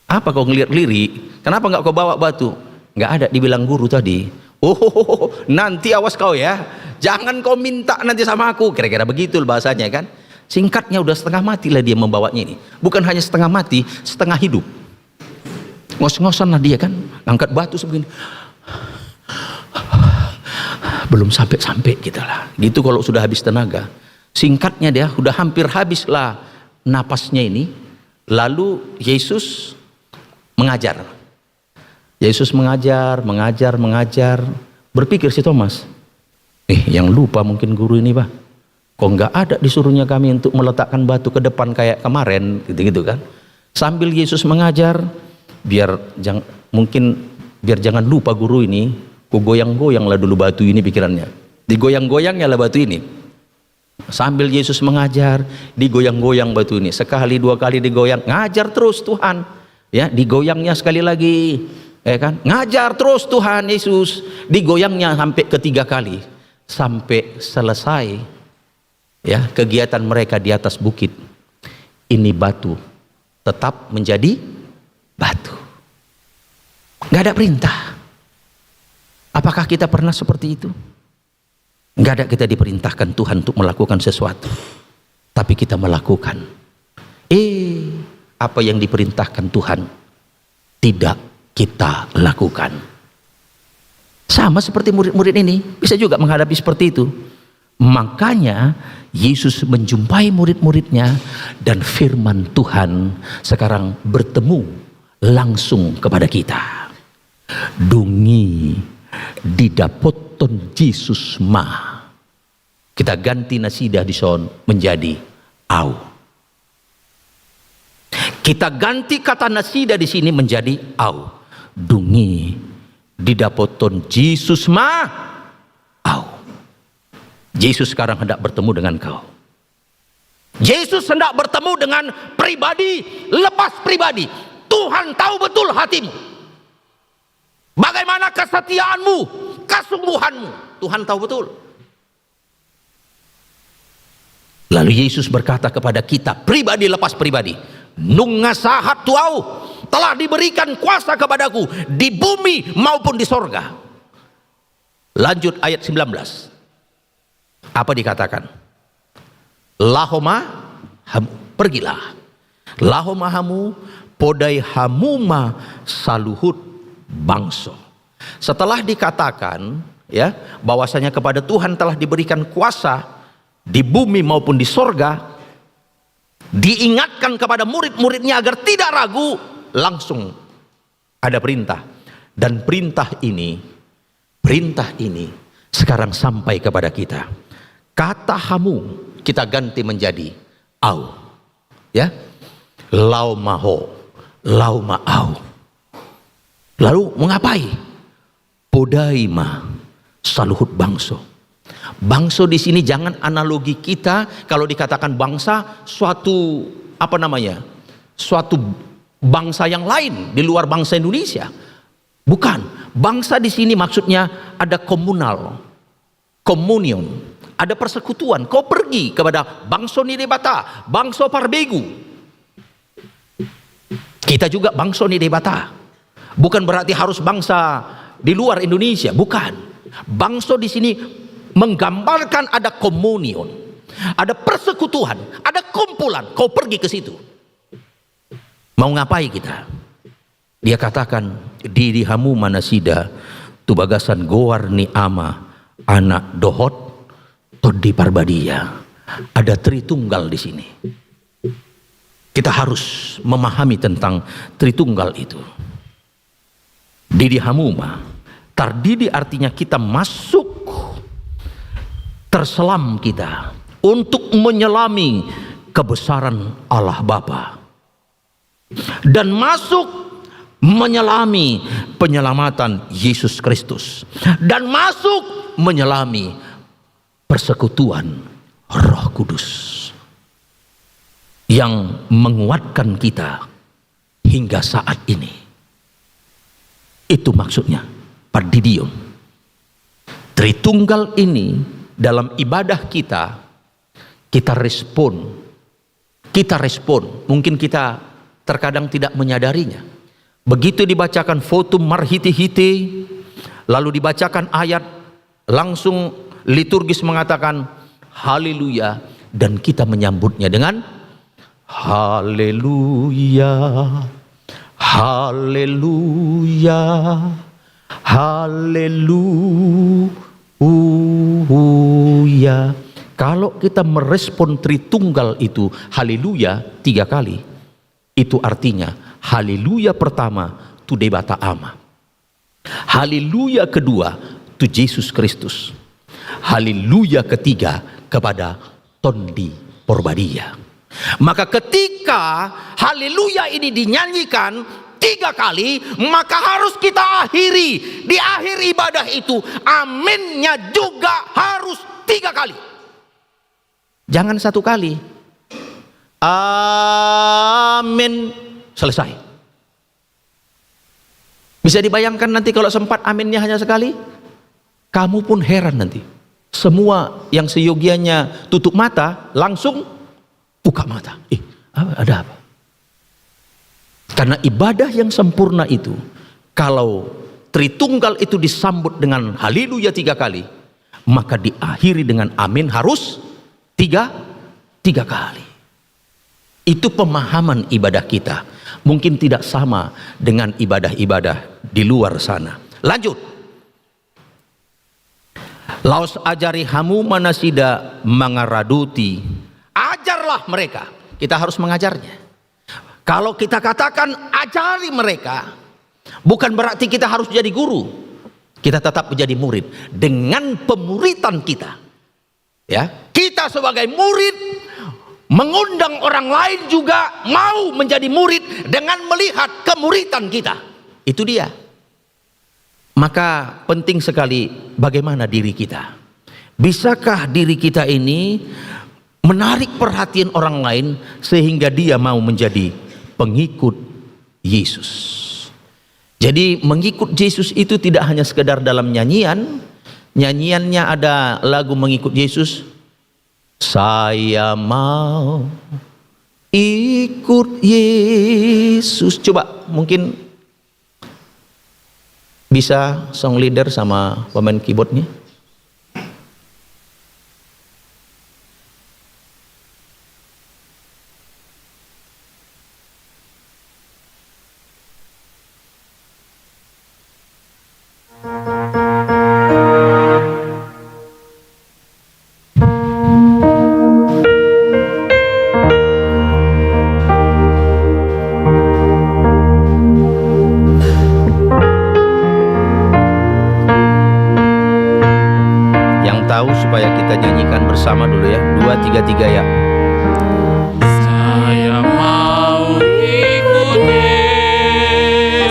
"Apa kau ngelirik-lirik? Kenapa nggak kau bawa batu?" "Nggak ada dibilang guru tadi." "Oh, nanti awas kau ya. Jangan kau minta nanti sama aku." Kira-kira begitu bahasanya kan. Singkatnya udah setengah mati lah dia membawanya ini. Bukan hanya setengah mati, setengah hidup. Ngos-ngosan lah dia kan. Ngangkat batu sebegini. Belum sampai-sampai gitu lah. Gitu kalau sudah habis tenaga. Singkatnya dia udah hampir habis lah napasnya ini. Lalu Yesus mengajar. Yesus mengajar, mengajar, mengajar. Berpikir si Thomas, "Eh, yang lupa mungkin guru ini, bah. Kok nggak ada disuruhnya kami untuk meletakkan batu ke depan kayak kemarin," gitu-gitu kan. Sambil Yesus mengajar, biar jang-, mungkin biar jangan lupa guru ini, ku goyang-goyang lah dulu batu ini, pikirannya. Digoyang-goyangnya lah batu ini. Sambil Yesus mengajar, digoyang-goyang batu ini. Sekali, dua kali digoyang, ngajar terus Tuhan. Ya, digoyangnya sekali lagi. Ya kan? Ngajar terus Tuhan Yesus. Digoyangnya sampai ketiga kali. Sampai selesai, ya, kegiatan mereka di atas bukit. Ini batu tetap menjadi batu. Nggak ada perintah. Apakah kita pernah seperti itu? Nggak ada kita diperintahkan Tuhan untuk melakukan sesuatu, tapi kita melakukan. Eh, apa yang diperintahkan Tuhan tidak kita lakukan. Sama seperti murid-murid ini, bisa juga menghadapi seperti itu. Makanya Yesus menjumpai murid-muridnya dan firman Tuhan sekarang bertemu langsung kepada kita. Dung i didapothon Jesus ma. Kita ganti nasida dison menjadi au. Kita ganti kata nasida di sini menjadi au. Dung i didapothon Jesus ma au. Jesus sekarang hendak bertemu dengan kau. Yesus hendak bertemu dengan pribadi lepas pribadi. Tuhan tahu betul hatimu. Bagaimana kesetiaanmu, kesungguhanmu. Tuhan tahu betul. Lalu Yesus berkata kepada kita, pribadi lepas pribadi, "Nunga sahat tu au, telah diberikan kuasa kepadaku di bumi maupun di sorga." Lanjut ayat sembilan belas. Apa dikatakan? Laho ma hamu, pergilah. Laho ma hamu, podai hamu ma saluhut bangso. Setelah dikatakan, ya, bahwasanya kepada Tuhan telah diberikan kuasa di bumi maupun di sorga, diingatkan kepada murid-muridnya agar tidak ragu, langsung ada perintah. Dan perintah ini, perintah ini sekarang sampai kepada kita. Kata hamu kita ganti menjadi au. Ya. Laho ma ho, laho ma au. Lalu mau ngapai? Podai ma saluhut bangso. Bangso di sini jangan analogi kita, kalau dikatakan bangsa, suatu, apa namanya, suatu bangsa yang lain di luar bangsa Indonesia. Bukan. Bangsa di sini maksudnya ada komunal, communion, ada persekutuan. Kau pergi kepada bangso ni Debata, bangso parbegu. Kita juga bangso ni Debata. Bukan berarti harus bangsa di luar Indonesia, bukan. Bangso di sini menggambarkan ada communion, ada persekutuan, ada kumpulan. Kau pergi ke situ. Mau ngapai kita? Dia katakan, didi hamu ma nasida tu bagasan goar ni Ama, Anak dohot Tondi Parbadia. Ada Tritunggal di sini. Kita harus memahami tentang Tritunggal itu. Didi hamu ma. Tardidi artinya kita masuk, terselam kita untuk menyelami kebesaran Allah Bapa. Dan masuk menyelami penyelamatan Yesus Kristus. Dan masuk menyelami persekutuan Roh Kudus yang menguatkan kita hingga saat ini. Itu maksudnya, pardidion. Tritunggal ini dalam ibadah kita, kita respon. Kita respon. Mungkin kita terkadang tidak menyadarinya. Begitu dibacakan votum marhite-hite, lalu dibacakan ayat, langsung liturgis mengatakan, "Haleluya," dan kita menyambutnya dengan, "Haleluya, haleluya, haleluya." Kalau kita merespon Tritunggal itu, haleluya, tiga kali, itu artinya, haleluya pertama, tu Debata Ama. Haleluya kedua, tu Jesus Kristus. Haleluya ketiga, kepada Tondi Porbadia. Maka ketika haleluya ini dinyanyikan tiga kali, maka harus kita akhiri. Di akhir ibadah itu, aminnya juga harus tiga kali. Jangan satu kali. Amin. Selesai. Bisa dibayangkan nanti kalau sempat aminnya hanya sekali, kamu pun heran nanti. Semua yang seyogianya tutup mata, langsung buka mata. "Ih, apa, ada apa?" Karena ibadah yang sempurna itu, kalau Tritunggal itu disambut dengan haleluya tiga kali, maka diakhiri dengan amin harus tiga, tiga kali. Itu pemahaman ibadah kita. Mungkin tidak sama dengan ibadah-ibadah di luar sana. Lanjut. Laos ajari hamu ma nasida mangaradoti. Ajarlah mereka. Kita harus mengajarnya. Kalau kita katakan ajari mereka, bukan berarti kita harus jadi guru. Kita tetap menjadi murid dengan pemuritan kita. Ya, kita sebagai murid mengundang orang lain juga mau menjadi murid dengan melihat kemuritan kita. Itu dia. Maka penting sekali bagaimana diri kita. Bisakah diri kita ini menarik perhatian orang lain sehingga dia mau menjadi pengikut Yesus. Jadi mengikut Yesus itu tidak hanya sekedar dalam nyanyian. Nyanyiannya ada lagu mengikut Yesus. Saya mau ikut Yesus. Coba mungkin bisa song leader sama pemain keyboardnya. tahu supaya kita nyanyikan bersama dulu ya. Dua, tiga, tiga ya. Saya mau ikut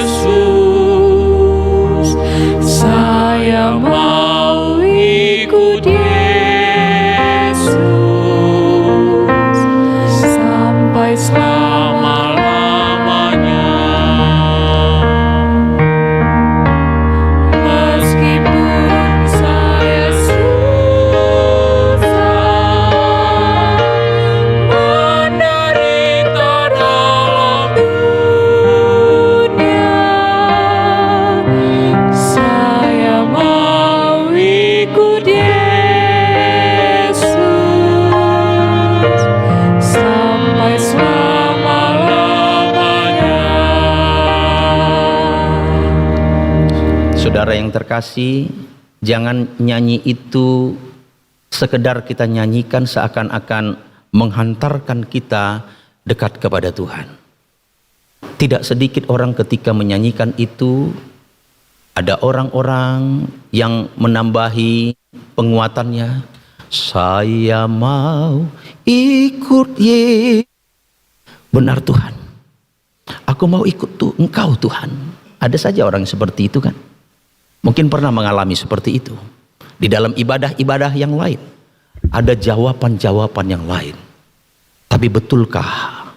Yesus, saya mau ikut Yesus sampai selama-lamanya. Meskipun saya susah menderita dalam dunia, saya mau ikut Yesus sampai selama-lamanya. Saudara yang terkasih, jangan nyanyi itu sekedar kita nyanyikan seakan-akan menghantarkan kita dekat kepada Tuhan. Tidak sedikit orang ketika menyanyikan itu, ada orang-orang yang menambahi penguatannya, "Saya mau ikut Ye-, benar Tuhan. Aku mau ikut tu Engkau Tuhan." Ada saja orang seperti itu kan. Mungkin pernah mengalami seperti itu. Di dalam ibadah-ibadah yang lain, ada jawaban-jawaban yang lain. Tapi betulkah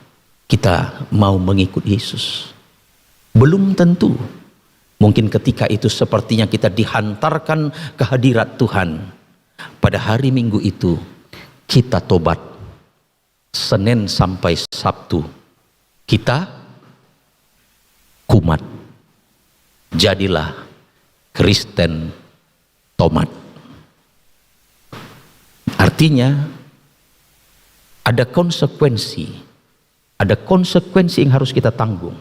kita mau mengikut Yesus? Belum tentu. Mungkin ketika itu sepertinya kita dihantarkan ke hadirat Tuhan. Pada hari Minggu itu, kita tobat. Senin sampai Sabtu, kita kumat. Jadilah Kristen tomat. Artinya, ada konsekuensi, ada konsekuensi yang harus kita tanggung,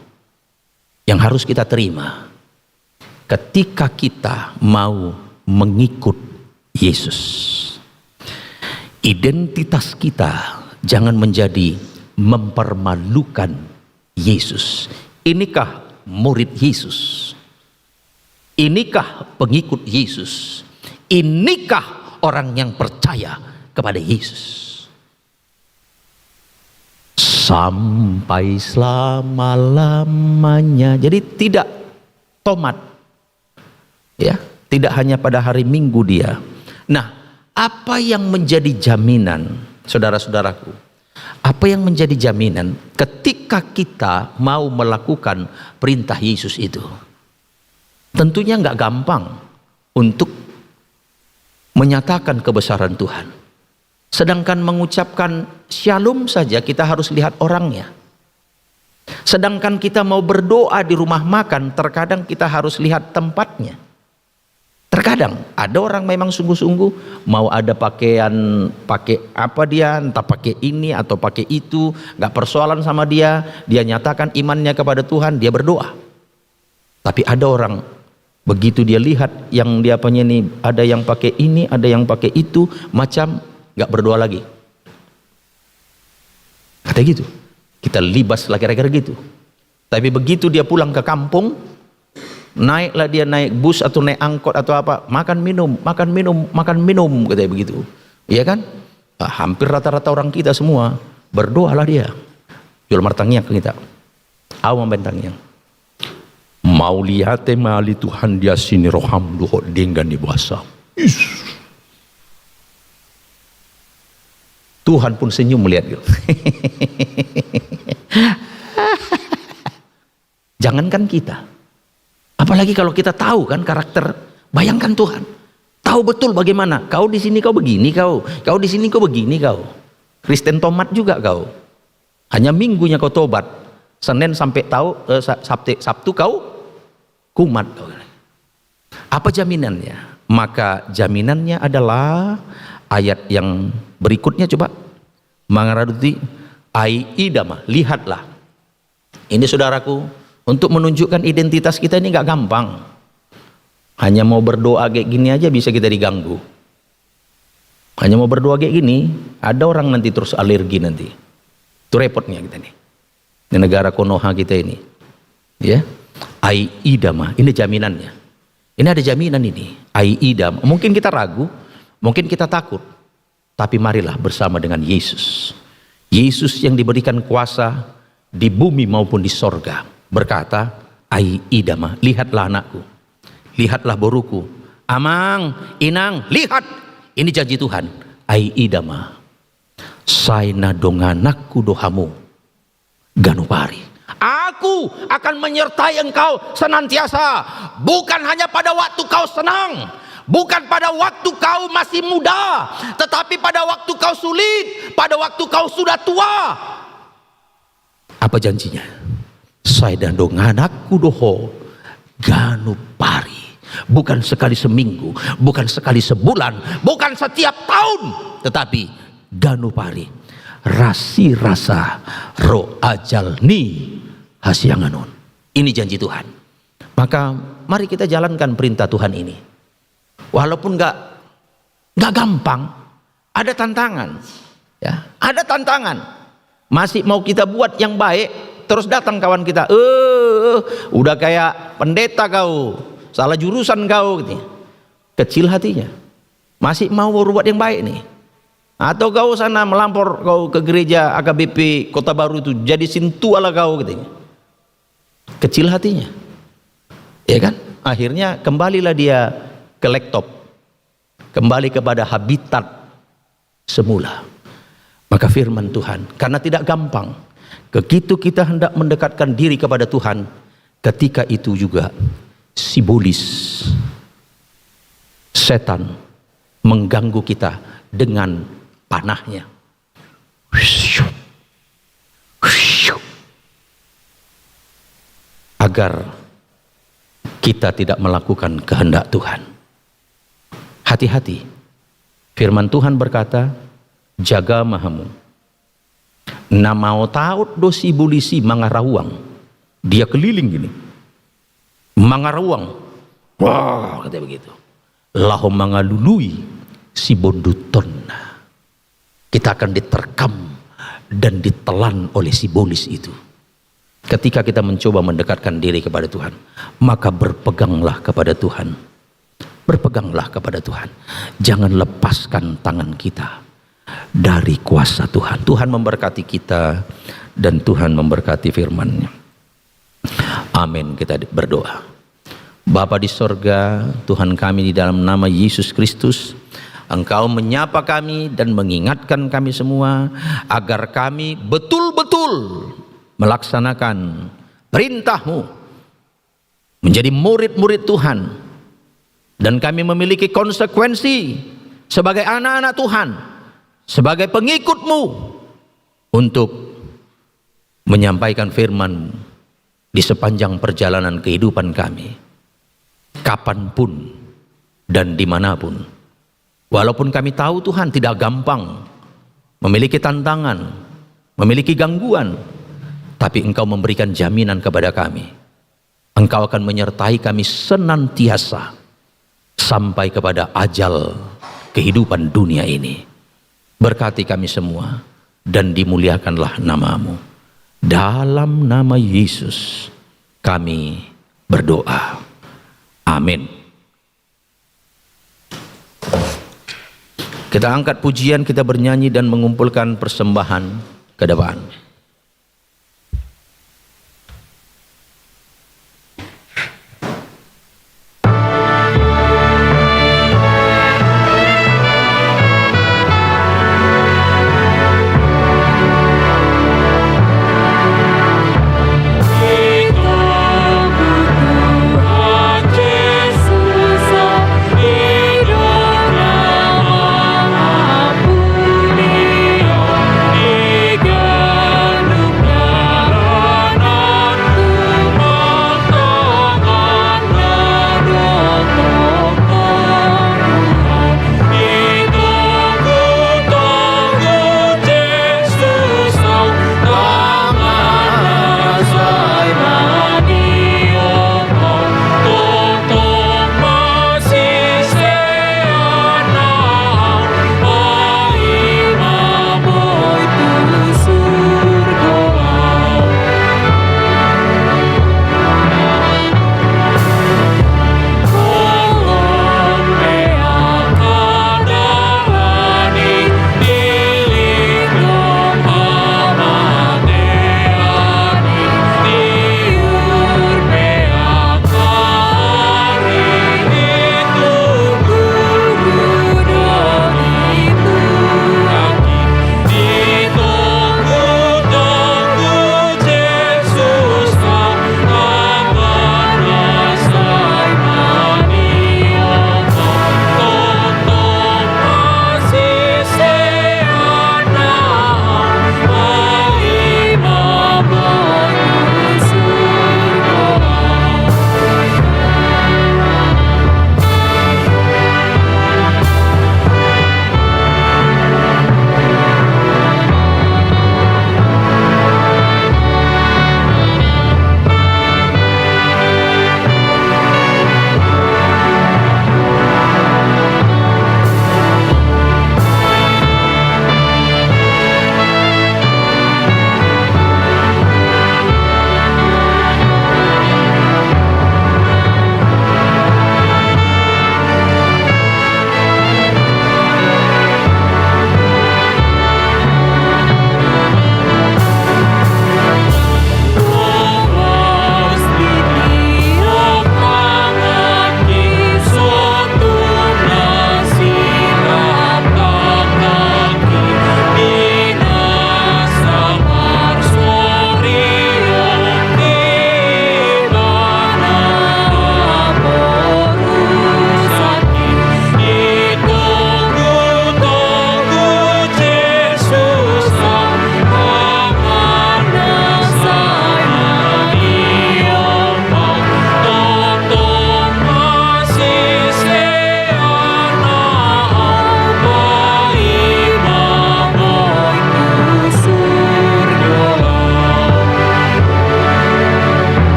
yang harus kita terima ketika kita mau mengikut Yesus. Identitas kita jangan menjadi mempermalukan Yesus. Inikah murid Yesus? Inikah pengikut Yesus? Inikah orang yang percaya kepada Yesus? Sampai selama-lamanya. Jadi tidak tomat. Ya, tidak hanya pada hari Minggu dia. Nah, apa yang menjadi jaminan, saudara-saudaraku? Apa yang menjadi jaminan ketika kita mau melakukan perintah Yesus itu? Tentunya nggak gampang untuk menyatakan kebesaran Tuhan. Sedangkan mengucapkan shalom saja kita harus lihat orangnya. Sedangkan kita mau berdoa di rumah makan, terkadang kita harus lihat tempatnya. Terkadang ada orang memang sungguh-sungguh, mau ada pakaian, pakai apa dia, entah pakai ini atau pakai itu, nggak persoalan sama dia, dia nyatakan imannya kepada Tuhan, dia berdoa. Tapi ada orang, begitu dia lihat yang dia punya ini, ada yang pakai ini, ada yang pakai itu, macam nggak berdoa lagi. Kata gitu. Kita libas lah kira-kira gitu. Tapi begitu dia pulang ke kampung, naiklah dia naik bus atau naik angkot atau apa, makan minum, makan minum, makan minum, katanya begitu. Iya kan? Ah, hampir rata-rata orang kita semua, berdoalah dia. Jolo martangiang kita. Au mambaen tangiang. Mauliate ma ale Tuhan di asi ni roham dohot denggan ni basam. Is. Tuhan pun senyum melihat gitu. Jangankan kita. Apalagi kalau kita tahu kan karakter, bayangkan Tuhan. Tahu betul bagaimana, kau di sini kau begini kau, kau di sini kau begini kau. Kristen tomat juga kau. Hanya Minggunya kau tobat. Senin sampai tahu, eh, Sa-, Sabtu, Sabtu kau kumat kau. Apa jaminannya? Maka jaminannya adalah ayat yang berikutnya coba. Mangaradoti, ai ida ma, lihatlah. Ini saudaraku, untuk menunjukkan identitas kita ini nggak gampang. Hanya mau berdoa kayak gini aja bisa kita diganggu. Hanya mau berdoa kayak gini, ada orang nanti terus alergi nanti. Itu repotnya kita nih. Di negara Konoha kita ini. Ya. Ai ida ma, ini jaminannya. Ini ada jaminan ini. Ai ida ma. Mungkin kita ragu, Mungkin kita takut, tapi marilah bersama dengan Yesus. Yesus yang diberikan kuasa di bumi maupun di sorga, berkata, "Ai ida ma, lihatlah anakku, lihatlah boruku, amang, inang, lihat, ini janji Tuhan, ai ida ma, sai na dongananku do hamu ganup ari. Aku akan menyertai engkau senantiasa, bukan hanya pada waktu kau senang, bukan pada waktu kau masih muda, tetapi pada waktu kau sulit, pada waktu kau sudah tua." Apa janjinya? "Sai na dongananku do ho ganup ari." Bukan sekali seminggu, bukan sekali sebulan, bukan setiap tahun, tetapi ganup ari. Rasirasa ro ajal ni hasiangan on. Ini janji Tuhan. Maka mari kita jalankan perintah Tuhan ini. Walaupun nggak, nggak gampang, ada tantangan. Ya, ada tantangan. Masih mau kita buat yang baik, terus datang kawan kita, "Eh, udah kayak pendeta kau, salah jurusan kau," gitu. Kecil hatinya. Masih mau berbuat yang baik nih. Atau kau sana melampor kau ke gereja A K B P Kota Baru itu, jadi sintua lah kau, katanya. Kecil hatinya. Ya kan? Akhirnya kembalilah dia ke laptop. Kembali kepada habitat semula. Maka firman Tuhan, karena tidak gampang, begitu kita hendak mendekatkan diri kepada Tuhan, ketika itu juga sibolis, setan, mengganggu kita dengan panahnya. Agar kita tidak melakukan kehendak Tuhan. Hati-hati. Firman Tuhan berkata, "Jaga ma hamu." Na maotaot do sibolis i mangarauang. Dia keliling gini. Mangarauang. Wah, katanya begitu. Laho mangalului sibondutonna. Kita akan diterkam dan ditelan oleh sibolis itu. Ketika kita mencoba mendekatkan diri kepada Tuhan, maka berpeganglah kepada Tuhan. Berpeganglah kepada Tuhan. Jangan lepaskan tangan kita dari kuasa Tuhan. Tuhan memberkati kita dan Tuhan memberkati firman-Nya. Amin. Kita berdoa. Bapa di sorga, Tuhan kami, di dalam nama Yesus Kristus, Engkau menyapa kami dan mengingatkan kami semua agar kami betul-betul melaksanakan perintah-Mu, menjadi murid-murid Tuhan, dan kami memiliki konsekuensi sebagai anak-anak Tuhan, sebagai pengikut-Mu, untuk menyampaikan firman di sepanjang perjalanan kehidupan kami, kapanpun dan dimanapun. Walaupun kami tahu, Tuhan, tidak gampang, memiliki tantangan, memiliki gangguan, tapi Engkau memberikan jaminan kepada kami. Engkau akan menyertai kami senantiasa sampai kepada ajal kehidupan dunia ini. Berkati kami semua dan dimuliakanlah nama-Mu. Dalam nama Yesus kami berdoa. Amin. Kita angkat pujian, kita bernyanyi dan mengumpulkan persembahan ke depan.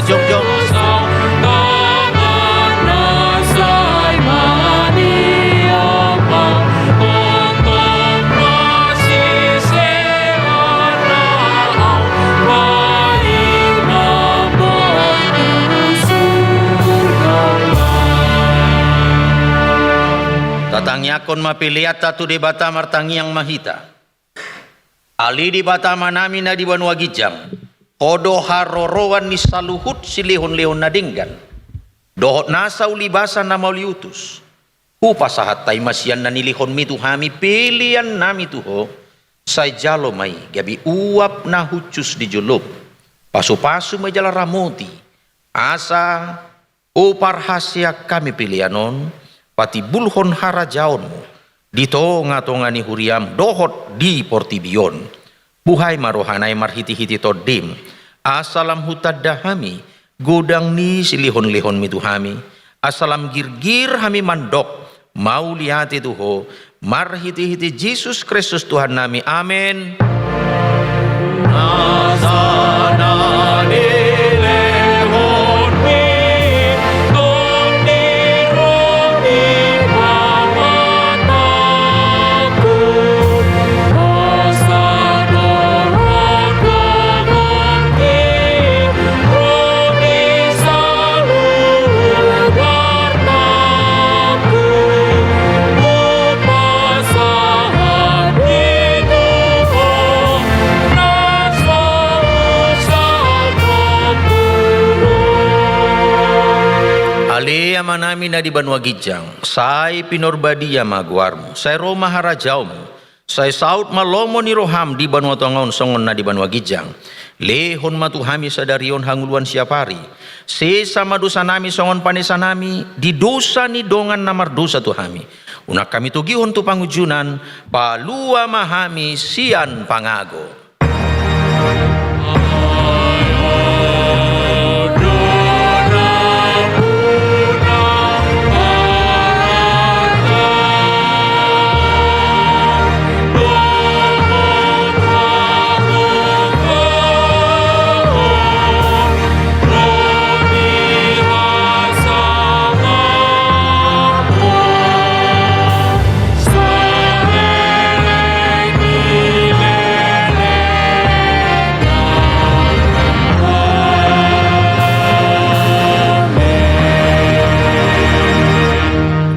Jongjong. Tatangiangkon ma peleanta tu Debata, martangiang ma hita. Ale Debata Amanami na di banua ginjang, Ho do haroroan ni saluhut silehonlehon na denggan dohot nasa ulibasa na mauliutus. Hupasahat hami ma sian na nilehonMi tu hami peleannami tu Ho, sai jalo ma i gabe uap na hushus di jolom. Pasupasu ma i jala ramoti, asa huparhaseang hami pelean on, patimbulhon harajaonMu di tongatonga ni huriaM dohot di portibi on. Buhai ma rohanami marhitehite TondiM, asa lam hutanda hami godang ni silehonlehonMi tu hami, asa lam girgir hami mandok mauliate tu Ho, marhitehite Jesus Kristus Tuhannami. Amen. Ale Amanami na di banua ginjang, sai pinarbadia ma goarMu, sai ro ma harajaonMu, sai saut ma lomo ni rohaM di banua tonga on songon na di banua ginjang. Lehon ma tu hami sadari on hangoluan siapari. Sesa ma dosanami songon panesanami di dosa ni dongan na mardosa tu hami. Unang hami togihon tu pangunjunan, palua ma hami sian pangago.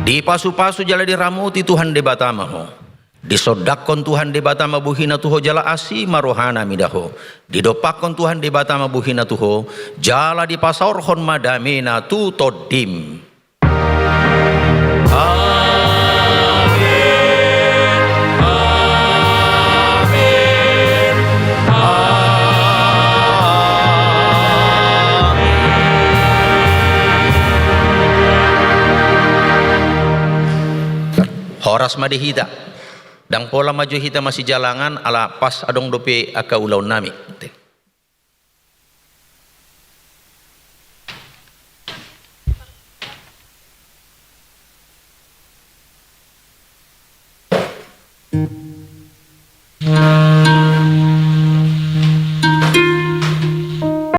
Dipasupasu jala diramoti Tuhan Debata ma ho. Disondangkon Tuhan Debata ma bohiNa tu ho jala asi ma rohaNa mida ho. Didompakkon Tuhan Debata ma bohiNa tu ho jala dipasaorhon ma dameNa tu tondim. Amen. Amen. Amen. Horas ma di hita. Ndang pola ma jo hita masijalangan ala pas adong dope angka ulaonnami.